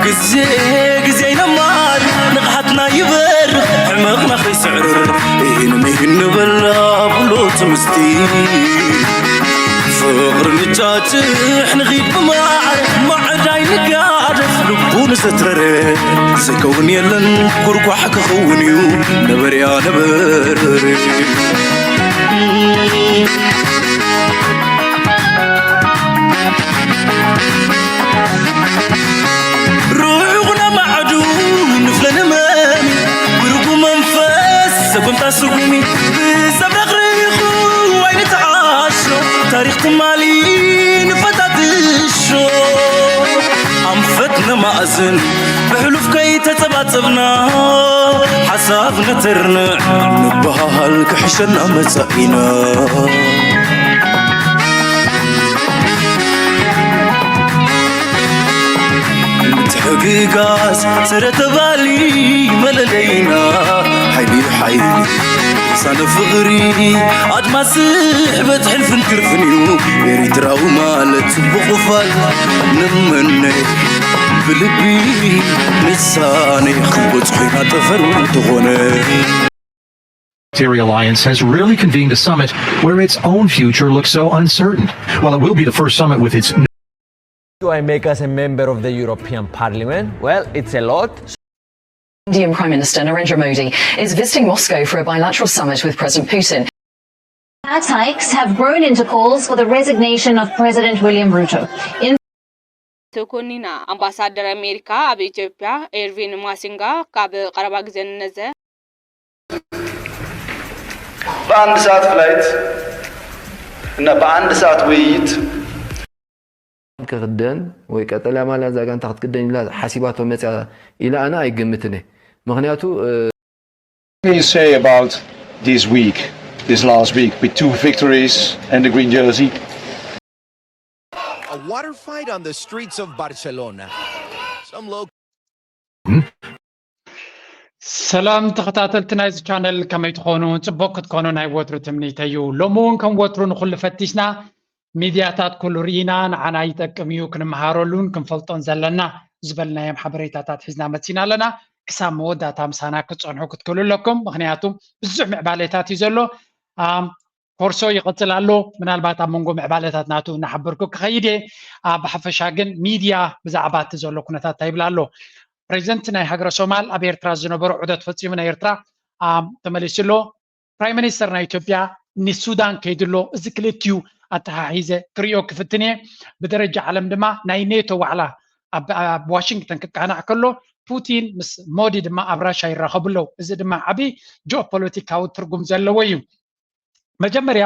ግዜ ግዜ ይነማር ንቕሓትና ይበርኽ ሕመቕና ከይስዕርር ኢህን ምሂን ንበላ ብሎ ትምስቲ ፍቕሪ ንጫጭሕ ንኺድ ብማዕረ ማዕዳይ ንጋደፍ ልቡ ንዘትረረ ዝከውን የለን ኩርኳሕ ክኸውን እዩ ነበርያ ነበር ርሑቕ ነማዕዱ ንፍለ ንመሚ ብርጉ መንፈስ ሰጉምታ ስጉሚ ብዘብረቕርቑ ኣይንተዓሾ ታሪኽ ትማሊ ንፈታትሾ ኣንፈት ነማእዝን ብሕሉፍ ከይተጸባጸብና ሓሳብ ነተርንዕ ንበሃል ክሕሸና መጻኢና ምትሕግጋዝ ስረ ተባሊ መለለይና ሓይሊ ሓይሊ ሳነ ፍቕሪ ኣድማስ ስሕበት ሕልፍን ክርፍን እዩ ኤሪትራዊ ማለት ጽቡቕ ፋል ንመነ ብልቢ ንሳነ ክንበጽሖ ኢና ጠፈር እንተኾነ Military alliance has rarely convened a summit where its own future looks so uncertain. While it will be the first summit with its Do I make us a member of the European Parliament? Well, it's a lot. Indian Prime Minister Narendra Modi is visiting Moscow for a bilateral summit with President Putin. Attacks have grown into calls for the resignation of President William Ruto. In ተኮኒና። ኣምባሳደር ኣሜሪካ ኣብ ኢትዮጵያ ኤርቪን ማሲንጋ ካብ ቀረባ ግዜ ንነዘ በአንድ ሰዓት ፍላይት እና በአንድ ሰዓት ውይይት ክክደን ወይ ቀጠልያ ማልያ እዛ ጋንታ ክትክደን ኢላ ሓሲባቶ መፅያ ኢለ ኣነ ኣይግምትን እየ። ምክንያቱ What can you say about this week, this last week, with two victories and the green jersey? A water fight on the streets of Barcelona. Some local ሰላም ተኸታተልቲ ናይዚ ቻነል ከመይ ትኾኑ? ጽቡቕ ክትኮኑ ናይ ወትሩ ትምኒተይ እዩ። ሎሚ እውን ከም ወትሩ ንኹሉ ፈቲሽና ሚድያታት ኩሉ ርኢና ንዓና ይጠቅም እዩ ክንመሃረሉን ክንፈልጦን ዘለና ዝበልናዮም ሓበሬታታት ሒዝና መፂና ኣለና። ክሳብ መወዳእታ ምሳና ክትፀንሑ ክትክእሉ ኣለኩም። ምክንያቱ ብዙሕ ምዕባሌታት እዩ ዘሎ። ኮርሶ ይቕጽል ኣሎ። ምናልባት ኣብ መንጎ ምዕባለታት ናቱ እናሓበርኩ ክኸይድ እየ። ብሓፈሻ ግን ሚድያ ብዛዕባ እቲ ዘሎ ኩነታት እንታይ ይብል ኣሎ? ፕሬዚደንት ናይ ሃገረ ሶማል ኣብ ኤርትራ ዝነበሩ ዑደት ፈጺሙ ናይ ኤርትራ ተመሊሱ ኣሎ። ፕራይም ሚኒስተር ናይ ኢትዮጵያ ንሱዳን ከይዱ ኣሎ። እዚ ክልቲኡ ኣተሓሒዘ ክርእዮ ክፍትን እየ። ብደረጃ ዓለም ድማ ናይ ኔቶ ዋዕላ ኣብ ዋሽንግተን ክቃናዕ ከሎ ፑቲን ምስ ሞዲ ድማ ኣብ ራሻ ይራኸቡ ኣለዉ። እዚ ድማ ዓብዪ ጂኦፖለቲካዊ ትርጉም ዘለዎ እዩ። መጀመርያ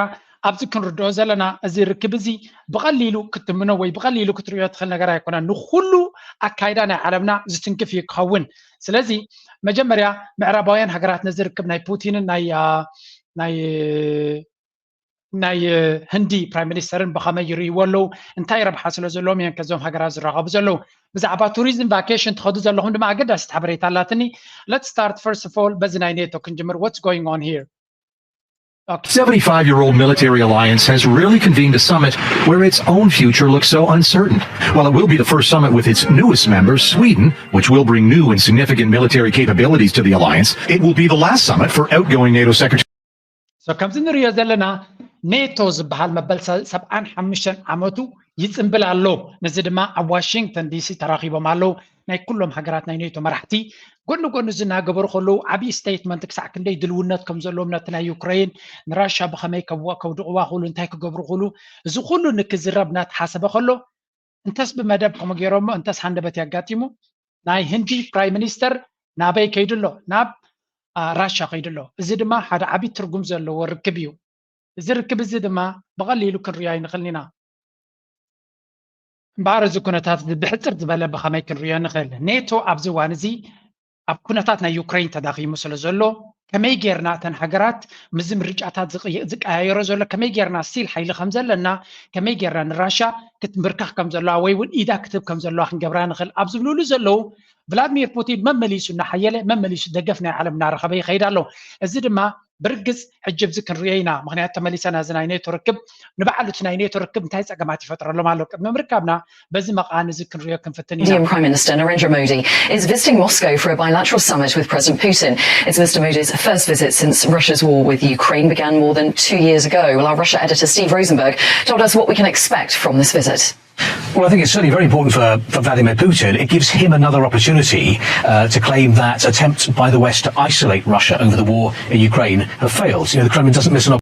ኣብዚ ክንርድኦ ዘለና እዚ ርክብ እዚ ብቐሊሉ ክትምኖ ወይ ብቐሊሉ ክትርእዮ ትኽእል ነገር ኣይኮነን። ንኹሉ ኣካይዳ ናይ ዓለምና ዝትንክፍ እዩ ክኸውን። ስለዚ መጀመርያ ምዕራባውያን ሃገራት ነዚ ርክብ ናይ ፑቲንን ናይ ናይ ናይ ህንዲ ፕራይም ሚኒስተርን ብኸመይ ይርእይዎ ኣለዉ? እንታይ ረብሓ ስለ ዘለዎም እዮም ከዞም ሃገራት ዝራኸቡ ዘለዉ? ብዛዕባ ቱሪዝም ቫኬሽን ትኸዱ ዘለኹም ድማ ኣገዳሲት ሓበሬታ ኣላትኒ። Let's start first of all በዚ ናይ ኔቶ ክንጅምር። What's going on here? Seventy-five-year-old military alliance has rarely convened a summit where its own future looks so uncertain. While it will be the first summit with its newest member, Sweden, which will bring new and significant military capabilities to the alliance, it will be the last summit for outgoing NATO Secretary. So ከምዚ ንሪኦ ዘለና ኔቶ ዝበሃል መበል ሰብዓን ሓሙሽተን ዓመቱ ይፅምብል ኣሎ። ነዚ ድማ ኣብ ዋሽንግተን ዲሲ ተራኺቦም ኣለዉ። ናይ ኩሎም ሃገራት ናይ ኔቶ መራሕቲ ጎኒ ጎኒ እዚ እናገበሩ ከለዉ ዓብዪ ስቴትመንት ክሳዕ ክንደይ ድልውነት ከም ዘለዎም ነቲ ናይ ዩክሬን ንራሻ ብኸመይ ከውድቕዋ ክእሉ እንታይ ክገብሩ ክእሉ እዚ ኩሉ ንክዝረብ እናተሓሰበ ከሎ እንተስ ብመደብ ከምኡ ገይሮሞ እንተስ ሃንደበት የጋጢሙ ናይ ህንዲ ፕራይም ሚኒስተር ናበይ ከይዱ ኣሎ ናብ ራሻ ከይዱ ኣሎ። እዚ ድማ ሓደ ዓብዪ ትርጉም ዘለዎ ርክብ እዩ። እዚ ርክብ እዚ ድማ ብቐሊሉ ክንሪኦ ኣይንኽእልን ኢና። እምበኣር እዚ ኩነታት እዚ ብሕፅር ዝበለ ብኸመይ ክንሪኦ ንኽእል? ኔቶ ኣብዚ እዋን እዚ ኣብ ኩነታት ናይ ዩክሬን ተዳኺሙ ስለ ዘሎ ከመይ ጌርና እተን ሃገራት ምስዚ ምርጫታት ዝቀያየሮ ዘሎ ከመይ ጌርና ስቲል ሓይሊ ከም ዘለና ከመይ ጌርና ንራሻ ክትምብርከኽ ከም ዘለዋ ወይ እውን ኢዳ ክትህብ ከም ዘለዋ ክንገብራ ንኽእል ኣብ ዝብልሉ ዘለዉ ቭላድሚር ፑቲን መመሊሱ እናሓየለ መመሊሱ ደገፍ ናይ ዓለም እናረኸበ ይኸይድ ኣሎ። እዚ ድማ ብርግጽ ሕጂ ኣብዚ ክንሪኦ ኢና። ምክንያቱ ተመሊሰና እዚ ናይ ኔቶ ርክብ ንባዕሉ እቲ ናይ ኔቶ ርክብ እንታይ ጸገማት ይፈጥረሎም ኣሎ ቅድሚ ምርካብና በዚ መቓን እዚ ክንሪኦ ክንፍትን ኢና። Indian Prime Minister Narendra Modi is visiting Moscow for a bilateral summit with President Putin. It's Mister Modi's first visit since Russia's war with Ukraine began more than two years ago. Well, our Russia editor Steve Rosenberg told us what we can expect from this visit. Well, I think it's certainly very important for, for Vladimir Putin. It gives him another opportunity uh, to claim that attempt by the West to isolate Russia over the war in Ukraine have failed. You know, the Kremlin doesn't miss an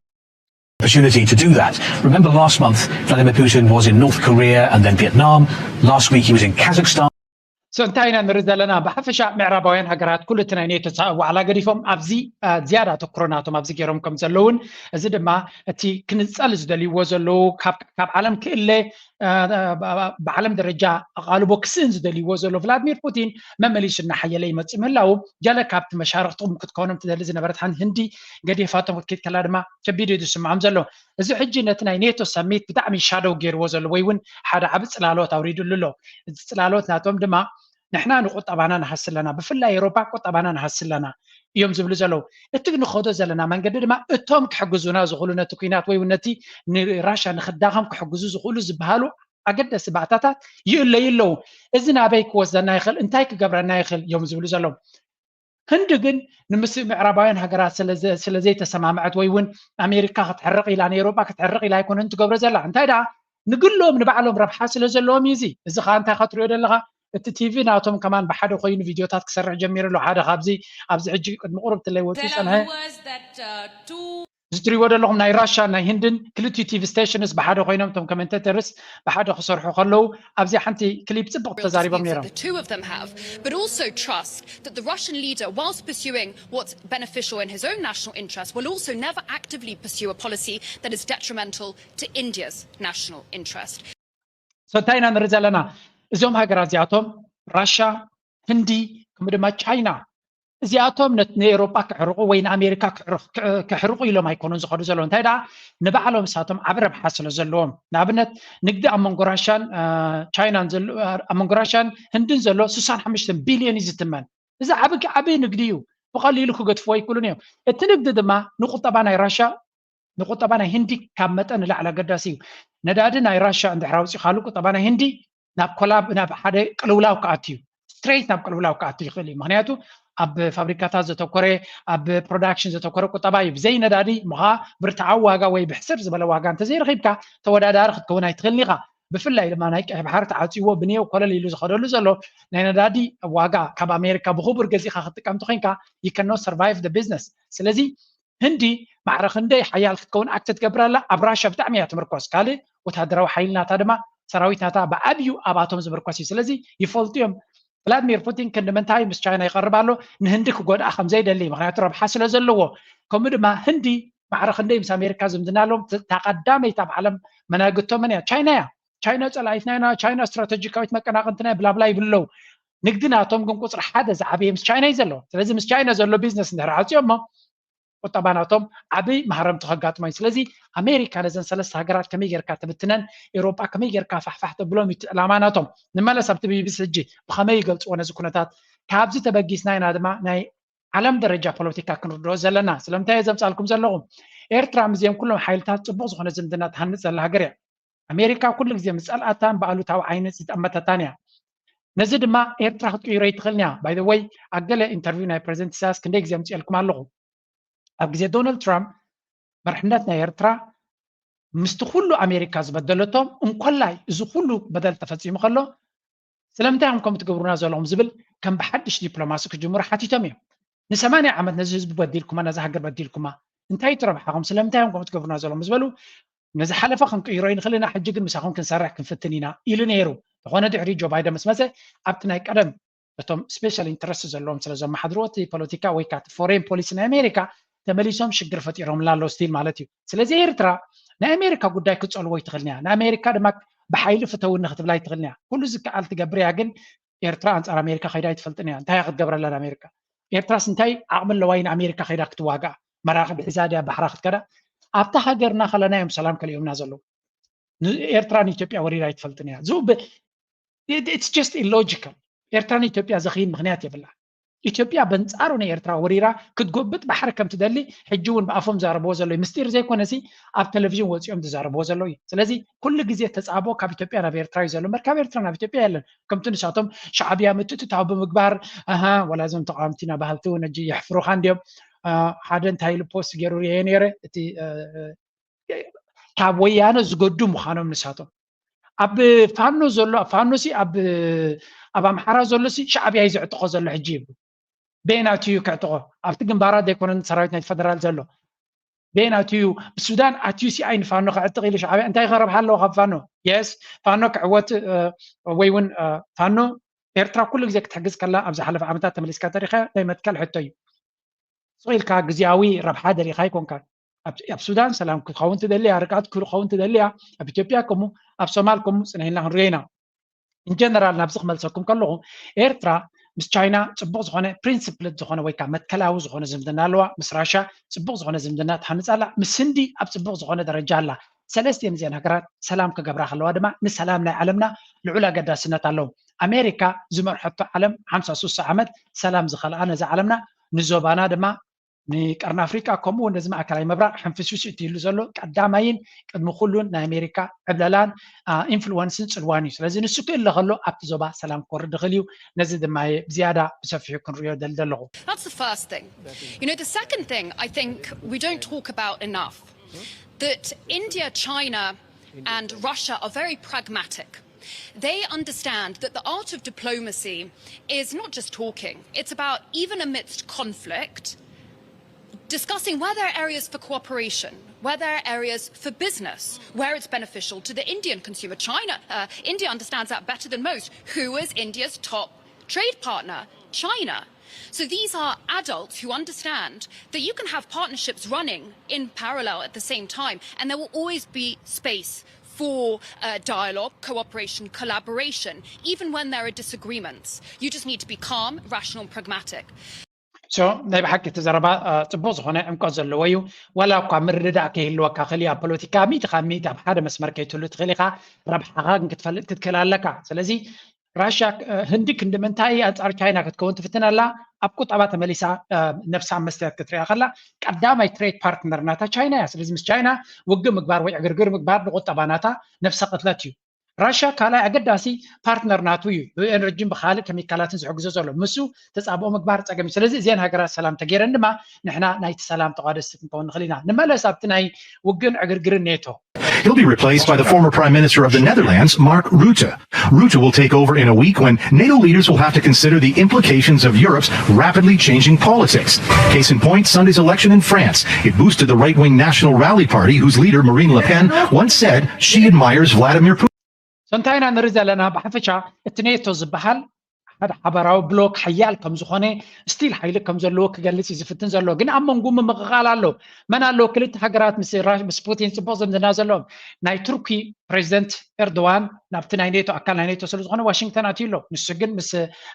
opportunity to do that. Remember last month, Vladimir Putin was in North Korea and then Vietnam. Last week, he was in Kazakhstan. So እንታይ ኢና ንርኢ ዘለና? ብሓፈሻ ምዕራባውያን ሃገራት ኩሉ እቲ ናይ ኔቶ ዋዕላ ገዲፎም ኣብዚ ዝያዳ ኣተኩሮ ናቶም ኣብዚ ገይሮም ከም ዘለውን፣ እዚ ድማ እቲ ክንጸል ዝደልይዎ ዘለዉ ካብ ዓለም ክእለ ብዓለም ደረጃ ኣቓልቦ ክስእን ዝደልይዎ ዘሎ ቭላድሚር ፑቲን መመሊሱ እናሓየለ ይመፅእ ምህላው ገለ ካብቲ መሻርክትኩም ክትኮኖም ትደሊ ዝነበረት ሓንቲ ህንዲ ገዲፋቶም ክትከይድ ከላ ድማ ከቢድ እዩ ዝስምዖም ዘሎ። እዚ ሕጂ ነቲ ናይ ኔቶ ሰሚት ብጣዕሚ ሻደው ገይርዎ ዘሎ ወይ እውን ሓደ ዓቢ ፅላሎት ኣውሪዱሉ ኣሎ። እዚ ፅላሎት ናቶም ድማ ንሕና ንቁጠባና ንሃሲ ኣለና፣ ብፍላይ ኤሮፓ ቁጠባና ንሃሲ ኣለና እዮም ዝብሉ ዘለዉ። እቲ ንኸዶ ዘለና መንገዲ ድማ እቶም ክሕግዙና ዝኽእሉ ነቲ ኩናት ወይ እውን ነቲ ንራሻ ንክዳኸም ክሕግዙ ዝኽእሉ ዝበሃሉ ኣገደሲ ባእታታት ይእለዩ ኣለዉ። እዚ ናበይ ክወስደና ይኽእል፣ እንታይ ክገብረና ይኽእል እዮም ዝብሉ ዘለዉ። ህንዲ ግን ንምስ ምዕራባውያን ሃገራት ስለ ዘይተሰማምዐት ወይ እውን ኣሜሪካ ክትሕርቕ ኢላ ንኤሮጳ ክትሕርቕ ኢላ ኣይኮነን ትገብሮ ዘላ። እንታይ ደኣ ንግሎም ንባዕሎም ረብሓ ስለ ዘለዎም እዩ። እዚ እዚ ከዓ እንታይ ክትሪኦ ዘለኻ እቲ ቲቪ ናቶም ከማን ብሓደ ኮይኑ ቪድዮታት ክሰርሕ ጀሚሩ ኣሎ። ሓደ ካብዚ ኣብዚ ሕጂ ቅድሚ ቁሩብ ትለይ ወፂኡ ዝፀንሐ እዚ ትሪእዎ ዘለኹም ናይ ራሻን ናይ ህንድን ክልቲኡ ቲቪ ስቴሽንስ ብሓደ ኮይኖም እቶም ኮሜንቴተርስ ብሓደ ክሰርሑ ከለዉ ኣብዚ ሓንቲ ክሊፕ ፅብቕ ተዛሪቦም ነይሮም። But also trust that the Russian leader, whilst pursuing what's beneficial in his own national interest, will also never actively pursue a policy that is detrimental to India's national interest. So እንታይ ኢና ንርኢ ዘለና? እዞም ሃገራት እዚኣቶም ራሻ፣ ህንዲ ከምኡ ድማ ቻይና እዚኣቶም ንኤሮጳ ክሕርቑ ወይ ንኣሜሪካ ክሕርቑ ኢሎም ኣይኮኑን ዝኸዱ ዘለዉ። እንታይ ደኣ ንባዕሎም ንሳቶም ዓቢ ረብሓ ስለ ዘለዎም፣ ንኣብነት ንግዲ ኣብ መንጎ ራሻን ቻይናን ኣብ መንጎ ራሻን ህንድን ዘሎ ስሳን ሓሙሽተን ቢልዮን እዩ ዝትመን። እዚ ዓቢ ዓቢ ንግዲ እዩ። ብቐሊሉ ክገድፍዎ ኣይክእሉን እዮም። እቲ ንግዲ ድማ ንቁጠባ ናይ ራሻ ንቁጠባ ናይ ህንዲ ካብ መጠን ንላዕሊ ኣገዳሲ እዩ። ነዳዲ ናይ ራሻ እንድሕር ኣውፂኻሉ ቁጠባ ናይ ህንዲ ናብ ኮላብ ናብ ሓደ ቅልውላው ክኣቱ እዩ። ስትሬት ናብ ቅልውላው ክኣቱ ይኽእል እዩ። ምክንያቱ ኣብ ፋብሪካታት ዘተኮረ ኣብ ፕሮዳክሽን ዘተኮረ ቁጠባ እዩ። ብዘይ ነዳዲ ምኻ ብርትዓዊ ዋጋ ወይ ብሕስር ዝበለ ዋጋ እንተዘይረኺብካ ተወዳዳሪ ክትከውን ኣይትኽእልን ኢኻ። ብፍላይ ድማ ናይ ቀይሕ ባሕሪ ተዓፅዎ ብንየው ኮለል ኢሉ ዝኸደሉ ዘሎ ናይ ነዳዲ ዋጋ ካብ ኣሜሪካ ብክቡር ገዚእካ ክትጥቀም ተኮይንካ you cannot survive the business። ስለዚ ህንዲ ማዕረ ክንደይ ሓያል ክትከውን ኣክት ትገብር ኣላ ኣብ ራሻ ብጣዕሚ እያ ትምርኮስ። ካልእ ወታደራዊ ሓይሊ ናታ ድማ ሰራዊት ናታ ብዓብዩ ኣብኣቶም ዝምርኮስ እዩ። ስለዚ ይፈልጡ እዮም። ቭላድሚር ፑቲን ክንዲ ምንታይ ምስ ቻይና ይቐርብ ኣሎ ንህንዲ ክጎድኣ ከም ዘይደሊ ምክንያቱ ረብሓ ስለ ዘለዎ። ከምኡ ድማ ህንዲ ማዕረ ክንደይ ምስ ኣሜሪካ ዝምድና ኣለዎም። እታ ቀዳመይቲ ኣብ ዓለም መናግቶ መን እያ? ቻይና እያ። ቻይና ፀላኢትና ኢና፣ ቻይና ስትራተጂካዊት መቀናቕንትና እያ ብላብላ ይብሉ ኣለዉ። ንግዲ ናቶም ግን ቁፅሪ ሓደ ዝዓበየ ምስ ቻይና እዩ ዘሎ። ስለዚ ምስ ቻይና ዘሎ ቢዝነስ እንድሕር ዓፅዮ እሞ ቁጠባ ናቶም ዓብይ ማህረምቲ ከጋጥሞ እዩ። ስለዚ ኣሜሪካ ነዘን ሰለስተ ሃገራት ከመይ ጌርካ ትብትነን፣ ኤውሮጳ ከመይ ጌርካ ፋሕፋሕ ተብሎም እዩ እቲ ዕላማ ናቶም። ንመለስ ኣብቲ ቢቢሲ ሕጂ ብኸመይ ይገልፅዎ ነዚ ኩነታት። ካብዚ ተበጊስና ኢና ድማ ናይ ዓለም ደረጃ ፖለቲካ ክንርድኦ ዘለና። ስለምንታይ እየ ዘምፃልኩም ዘለኹ? ኤርትራ ምስዚኦም ኩሎም ሓይልታት ፅቡቕ ዝኾነ ዝምድና ትሃንፅ ዘላ ሃገር እያ። ኣሜሪካ ኩሉ ግዜ ምስ ፀልኣታን ብኣሉታዊ ዓይኒ ዝጠመተታን እያ። ነዚ ድማ ኤርትራ ክትቅይሮ ኣይትኽእልን እያ። ባይ ዘ ወይ ኣብ ገለ ኢንተርቪው ናይ ፕረዚደንት ኢሳያስ ክንደይ ግዜ ኣምፅኤልኩም ኣለኹ። ኣብ ግዜ ዶናልድ ትራምፕ መርሕነት ናይ ኤርትራ ምስቲ ኩሉ ኣሜሪካ ዝበደለቶም እንኮላይ እዚ ኩሉ በደል ተፈፂሙ ከሎ ስለምንታይ እዮም ከምኡ ትገብሩና ዘለኹም ዝብል ከም ብሓድሽ ዲፕሎማሲ ክጅምሩ ሓቲቶም እዮም። ንሰማንያ ዓመት ነዚ ህዝቢ በዲልኩማ፣ ነዚ ሃገር በዲልኩማ፣ እንታይ እቲ ረብሓኹም? ስለምንታይ እዮም ከምኡ ትገብሩና ዘለኹም ምስ በሉ ነዚ ሓለፈ ክንቅይሮ ኣይንኽእልን ኢና፣ ሕጂ ግን ምሳኹም ክንሰርሕ ክንፍትን ኢና ኢሉ ነይሩ። ዝኾነ ድሕሪ ጆ ባይደን ምስ መፀ ኣብቲ ናይ ቀደም እቶም ስፔሻል ኢንትረስት ዘለዎም ስለ ዘመሓድርዎ እቲ ፖለቲካ ወይ ከዓ እቲ ፎሬን ፖሊሲ ናይ ኣሜሪካ ተመሊሶም ሽግር ፈጢሮምላ ኣለዉ ስቲል ማለት እዩ። ስለዚ ኤርትራ ናይ ኣሜሪካ ጉዳይ ክትፀልዎ ኣይትኽእልን እያ። ንኣሜሪካ ድማ ብሓይሊ ፍተውኒ ክትብላ ኣይትኽእልን እያ። ኩሉ ዝከኣል ትገብር እያ፣ ግን ኤርትራ ኣንፃር ኣሜሪካ ከይዳ ኣይትፈልጥን እያ። እንታይ እያ ክትገብረላ ንኣሜሪካ? ኤርትራስ እንታይ ዓቕሚ ኣለዋ እዩ ንኣሜሪካ ከይዳ ክትዋጋእ? መራኽብ ሒዛ ድያ ባሕራ ክትከዳ? ኣብታ ሃገርና ከለና እዮም ሰላም ከሊኦምና ዘለዉ። ኤርትራ ንኢትዮጵያ ወሪራ ኣይትፈልጥን እያ። It's just illogical። ኤርትራ ንኢትዮጵያ ዘኽይድ ምኽንያት የብላ። ኢትዮጵያ በንጻሩ ንኤርትራ ወሪራ ክትጎብጥ ባሕሪ ከም ትደሊ ሕጂ እውን ብኣፎም ዝዛረብዎ ዘለዉ ምስጢር ዘይኮነሲ ኣብ ቴሌቪዥን ወፂኦም ዝዛረብዎ ዘለዉ እዩ። ስለዚ ኩሉ ግዜ ተፃብኦ ካብ ኢትዮጵያ ናብ ኤርትራ እዩ ዘሎ እምበር ካብ ኤርትራ ናብ ኢትዮጵያ የለን። ከምቲ ንሳቶም ሻዕብያ ምትእትታው ብምግባር ኣሃ ዋላ እዞም ተቃወምቲና በሃልቲ እውን ሕጂ የሕፍሩኻ እንዲዮም። ሓደ እንታይ ኢሉ ፖስት ገይሩ ርኤ ነይረ እቲ ካብ ወያነ ዝገዱ ምዃኖም ንሳቶም ኣብ ፋኖ ዘሎ ፋኖ ሲ ኣብ ኣብ ኣምሓራ ዘሎ ሲ ሻዕብያ እዩ ዝዕጥቆ ዘሎ ሕጂ ይብሉ። በየናቱ እዩ ክዕጥቆ? ኣብቲ ግንባራት ዘይኮነን ሰራዊት ናይ ፈደራል ዘሎ በየናቱ እዩ ብሱዳን ኣትዩ ሲ ኣይ ንፋኖ ክዕጥቕ ኢሉ ሻዕብያ እንታይ ከረብሓ ኣለዎ ካብ ፋኖ? የስ ፋኖ ክዕወት ወይ እውን ፋኖ ኤርትራ ኩሉ ግዜ ክትሕግዝ ከላ ኣብ ዝሓለፈ ዓመታት ተመሊስካ ተሪኸ ናይ መትከል ሕቶ እዩ። ስቕ ኢልካ ግዜያዊ ረብሓ ደሊኻ ኣይኮንካን። ኣብ ሱዳን ሰላም ክኸውን ትደሊ እያ፣ ርግኣት ክኸውን ትደሊ እያ። ኣብ ኢትዮጵያ ከምኡ፣ ኣብ ሶማል ከምኡ ጽንሕ ኢልና ክንሪኦ ኢና። ኢንጀነራል ናብዚ ክመልሰኩም ከለኹ ኤርትራ ምስ ቻይና ጽቡቕ ዝኾነ ፕሪንስፕልድ ዝኾነ ወይ ከዓ መትከላዊ ዝኾነ ዝምድና ኣለዋ። ምስ ራሻ ጽቡቕ ዝኾነ ዝምድና ትሃንጽ ኣላ። ምስ ህንዲ ኣብ ጽቡቕ ዝኾነ ደረጃ ኣላ። ሰለስቲአን እዚአን ሃገራት ሰላም ክገብራ ከለዋ ድማ ንሰላም ናይ ዓለምና ልዑል ኣገዳስነት ኣለዎ። ኣሜሪካ ዝመርሐቶ ዓለም ሓምሳ ሱሳ ዓመት ሰላም ዝኸልኣ ነዛ ዓለምና ንዞባና ድማ ንቀርኒ ኣፍሪቃ ከምኡ እውን ነዚ ማእከላይ ምብራቕ ሕንፍሽውሽ እትህሉ ዘሎ ቀዳማይን ቅድሚ ኩሉን ናይ ኣሜሪካ ዕብለላን ኢንፍሉወንስን ጽልዋን እዩ። ስለዚ ንሱ ክእለ ከሎ ኣብቲ ዞባ ሰላም ክወርድ ይኽእል እዩ። ነዚ ድማ ብዝያዳ ብሰፊሑ ክንሪኦ ደል ዘለኹ። That's the first thing. You know, the second thing I think we don't talk about enough that India, China, and Russia are very pragmatic. They understand that the art of diplomacy is not just talking, it's about, even amidst conflict, discussing where there are areas for cooperation, where there are areas for business, where it's beneficial to the Indian consumer. China, uh, India understands that better than most. Who is India's top trade partner? China. So these are adults who understand that you can have partnerships running in parallel at the same time, and there will always be space for uh, dialogue, cooperation, collaboration, even when there are disagreements. You just need to be calm, rational, and pragmatic. So ናይ ብሓቂ እቲ ዘረባ ጽቡቕ ዝኾነ ዕምቆት ዘለዎ እዩ። ዋላ እኳ ምርድዳእ ከይህልወካ ክእል ኣብ ፖለቲካ ሚእቲ ካብ ሚእቲ ኣብ ሓደ መስመር ከይትህሉ ትኽእል ኢኻ። ረብሓኻ ግን ክትፈልጥ ክትክእል ኣለካ። ስለዚ ራሽያ ህንዲ ክንዲ ምንታይ ኣንጻር ቻይና ክትከውን ትፍትን ኣላ? ኣብ ቁጠባ ተመሊሳ ነብሳ መስትያት ክትሪኣ ከላ ቀዳማይ ትሬድ ፓርትነር ናታ ቻይና እያ። ስለዚ ምስ ቻይና ውግእ ምግባር ወይ ዕግርግር ምግባር ንቁጠባ ናታ ነብሰ ቅትለት እዩ። ራሽያ ካልኣይ ኣገዳሲ ፓርትነር ናቱ እዩ። ብኤነርጂን ብካልእ ኬሚካላትን ዝሕግዞ ዘሎ። ምሱ ተጻብኦ ምግባር ጸገም እዩ። ስለዚ እዚአን ሃገራት ሰላም ተገይረን ድማ ንሕና ናይቲ ሰላም ተቋደስቲ ክንከውን ንኽእል ኢና። ንመለስ ኣብቲ ናይ ውግእን ዕግርግርን ኔቶ። He'll be replaced by the former Prime Minister of the Netherlands, Mark Rutte. Rutte will take over in a week when NATO leaders will have to consider the implications of Europe's rapidly changing politics. Case in point, Sunday's election in France. It boosted the right wing National Rally Party, whose leader, Marine Le Pen, once said she admires Vladimir Putin. So እንታይ ኢና ንርኢ ዘለና? ብሓፈሻ እቲ ኔቶ ዝበሃል ሓደ ሓበራዊ ብሎክ ሓያል ከም ዝኾነ ስቲል ሓይሊ ከም ዘለዎ ክገልጽ እዩ ዝፍትን ዘሎ። ግን ኣብ መንጎ ምምቕቓል ኣሎ። መን ኣለዉ? ክልተ ሃገራት ምስ ራ- ምስ ፑቲን ጽቡቕ ዝምድና ዘለዎም። ናይ ቱርኪ ፕሬዚደንት ኤርዶዋን ናብቲ ናይ ኔቶ ኣካል ናይ ኔቶ ስለ ዝኾነ ዋሽንግተን ኣትዩ ኣሎ። ንሱ ግን ምስ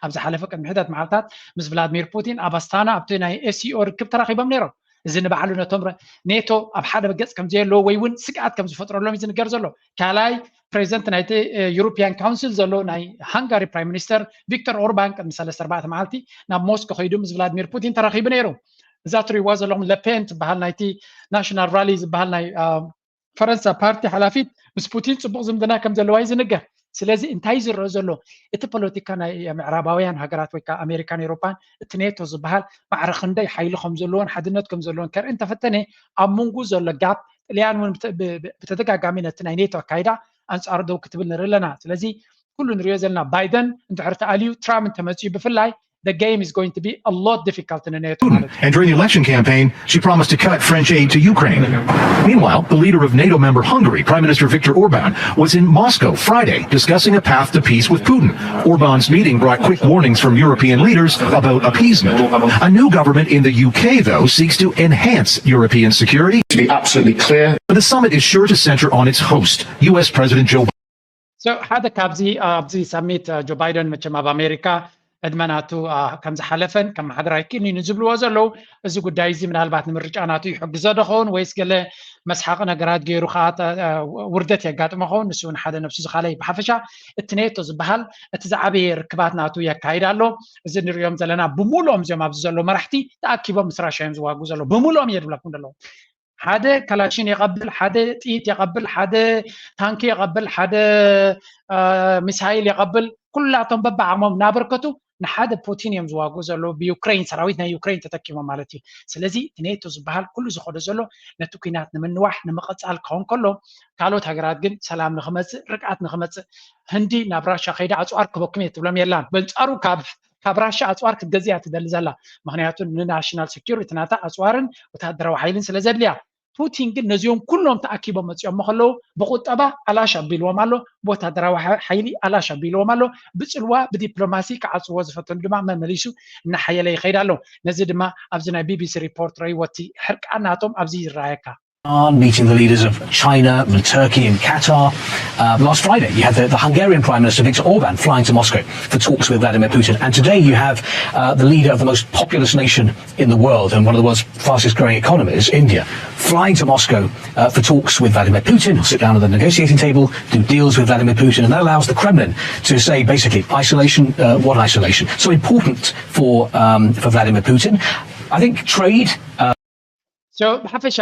ኣብ ዝሓለፈ ቅድሚ ሕደት መዓልታት ምስ ቭላድሚር ፑቲን ኣብ ኣስታና ኣብቲ ናይ ኤስሲኦ ርክብ ተራኺቦም ነይሮም። እዚ ንባዕሉ ነቶም ረ- ኔቶ ኣብ ሓደ ገጽ ከም ዘየለዎ ወይ እውን ስግኣት ከም ዝፈጥረሎም እዩ ዝንገር ዘሎ። ካልኣይ ፕሬዚደንት ናይቲ ዩሮፒያን ካውንስል ዘሎ ናይ ሃንጋሪ ፕራይም ሚኒስተር ቪክተር ኦርባን ቅድሚ ሰለስተ ኣርባዕተ መዓልቲ ናብ ሞስኮ ከይዱ ምስ ቭላድሚር ፑቲን ተራኺቡ ነይሩ። እዛ ትሪእዋ ዘለኹም ለፔን ትበሃል ናይቲ ናሽናል ራሊ ዝበሃል ናይ ፈረንሳ ፓርቲ ሓላፊት ምስ ፑቲን ፅቡቕ ዝምድና ከም ዘለዋ እዩ ዝንገር። ስለዚ እንታይ ዝረአ ዘሎ እቲ ፖለቲካ ናይ ምዕራባውያን ሃገራት ወይ ከዓ ኣሜሪካን ኤውሮፓን እቲ ኔቶ ዝበሃል ማዕረ ክንደይ ሓይሊ ከም ዘለዎን ሓድነት ከም ዘለዎን ከርኢ እንተፈተነ ኣብ መንጉ ዘሎ ጋፕ ጥልያን እውን ብተደጋጋሚ ነቲ ናይ ኔቶ ኣካይዳ ኣንፃሩ ደው ክትብል ንርኢ ኣለና። ስለዚ ኩሉ ንሪኦ ዘለና ባይደን እንድሕር ተኣልዩ ትራምፕ እንተመፅኡ ብፍላይ the game is going to be a lot difficult in the NATO. And during the election campaign, she promised to cut French aid to Ukraine. Meanwhile, the leader of NATO member Hungary, Prime Minister Viktor Orban, was in Moscow Friday discussing a path to peace with Putin. Orban's meeting brought quick warnings from European leaders about appeasement. A new government in the U K, though, seeks to enhance European security. To be absolutely clear, the summit is sure to center on its host, U S President Joe Biden. So ሓደ ካብዚ ኣብዚ ሳሚት ጆ ባይደን መቸም ኣብ ኣሜሪካ ዕድመ ናቱ ከም ዝሓለፈን ከመሓድር ኣይክእልን እዩ ዝብልዎ ዘለዉ። እዚ ጉዳይ እዚ ምናልባት ንምርጫ ናቱ ይሕግዞ ዶ ኸውን ወይስ ገለ መስሓቂ ነገራት ገይሩ ከዓ ውርደት የጋጥሞ ኸውን? ንሱ እውን ሓደ ነብሱ ዝኻለ እዩ። ብሓፈሻ እቲ ኔቶ ዝበሃል እቲ ዝዓበየ ርክባት ናቱ የካይድ ኣሎ። እዚ ንሪኦም ዘለና ብምሉኦም እዚኦም ኣብዚ ዘለዉ መራሕቲ ተኣኪቦም ምስ ራሻ እዮም ዝዋግኡ ዘለዉ። ብምሉኦም እየ ዝብለኩም ዘለዉ። ሓደ ካላሽን የቐብል፣ ሓደ ጥይት የቐብል፣ ሓደ ታንኪ የቐብል፣ ሓደ ሚሳይል የቐብል፣ ኩላቶም በብዓቕሞም እናበርከቱ ንሓደ ፑቲን እዮም ዝዋግኡ ዘለዉ፣ ብዩክሬን ሰራዊት ናይ ዩክሬን ተተኪሞም ማለት እዩ። ስለዚ እቲ ኔቶ ዝበሃል ኩሉ ዝኸዶ ዘሎ ነቲ ኩናት ንምንዋሕ ንምቕፃል ክኸውን ከሎ፣ ካልኦት ሃገራት ግን ሰላም ንክመፅእ ርግኣት ንክመፅእ ህንዲ ናብ ራሻ ከይዳ ኣፅዋር ክበኩም እየ ትብሎም የላን። በንፃሩ ካብ ካብ ራሻ ኣፅዋር ክትገዝእ እያ ትደሊ ዘላ። ምክንያቱ ንናሽናል ሴኪሪቲ ናታ ኣፅዋርን ወታደራዊ ሓይልን ስለ ዘድልያ። ፑቲን ግን ነዚኦም ኩሎም ተኣኪቦም መፂኦም ከለዉ ብቁጠባ ኣላሽ ኣቢልዎም ኣሎ፣ ብወታደራዊ ሓይሊ ኣላሽ ኣቢልዎም ኣሎ፣ ብፅልዋ ብዲፕሎማሲ ክዓፅዎ ዝፈተኑ ድማ መመሊሱ እናሓየለ ይኸይድ ኣሎ። ነዚ ድማ ኣብዚ ናይ ቢቢሲ ሪፖርት ረይወቲ ሕርቃናቶም ኣብዚ ይረኣየካ። Meeting the leaders of China and Turkey and Qatar. Uh, last Friday, you had the, the Hungarian Prime Minister Viktor Orban flying to Moscow for talks with Vladimir Putin. And today, you have uh, the leader of the most populous nation in the world and one of the world's fastest growing economies, India, flying to Moscow uh, for talks with Vladimir Putin. He'll sit down at the negotiating table, do deals with Vladimir Putin, and that allows the Kremlin to say basically isolation, uh, what isolation? So important for, um, for Vladimir Putin. I think trade. Uh, So ብሓፈሻ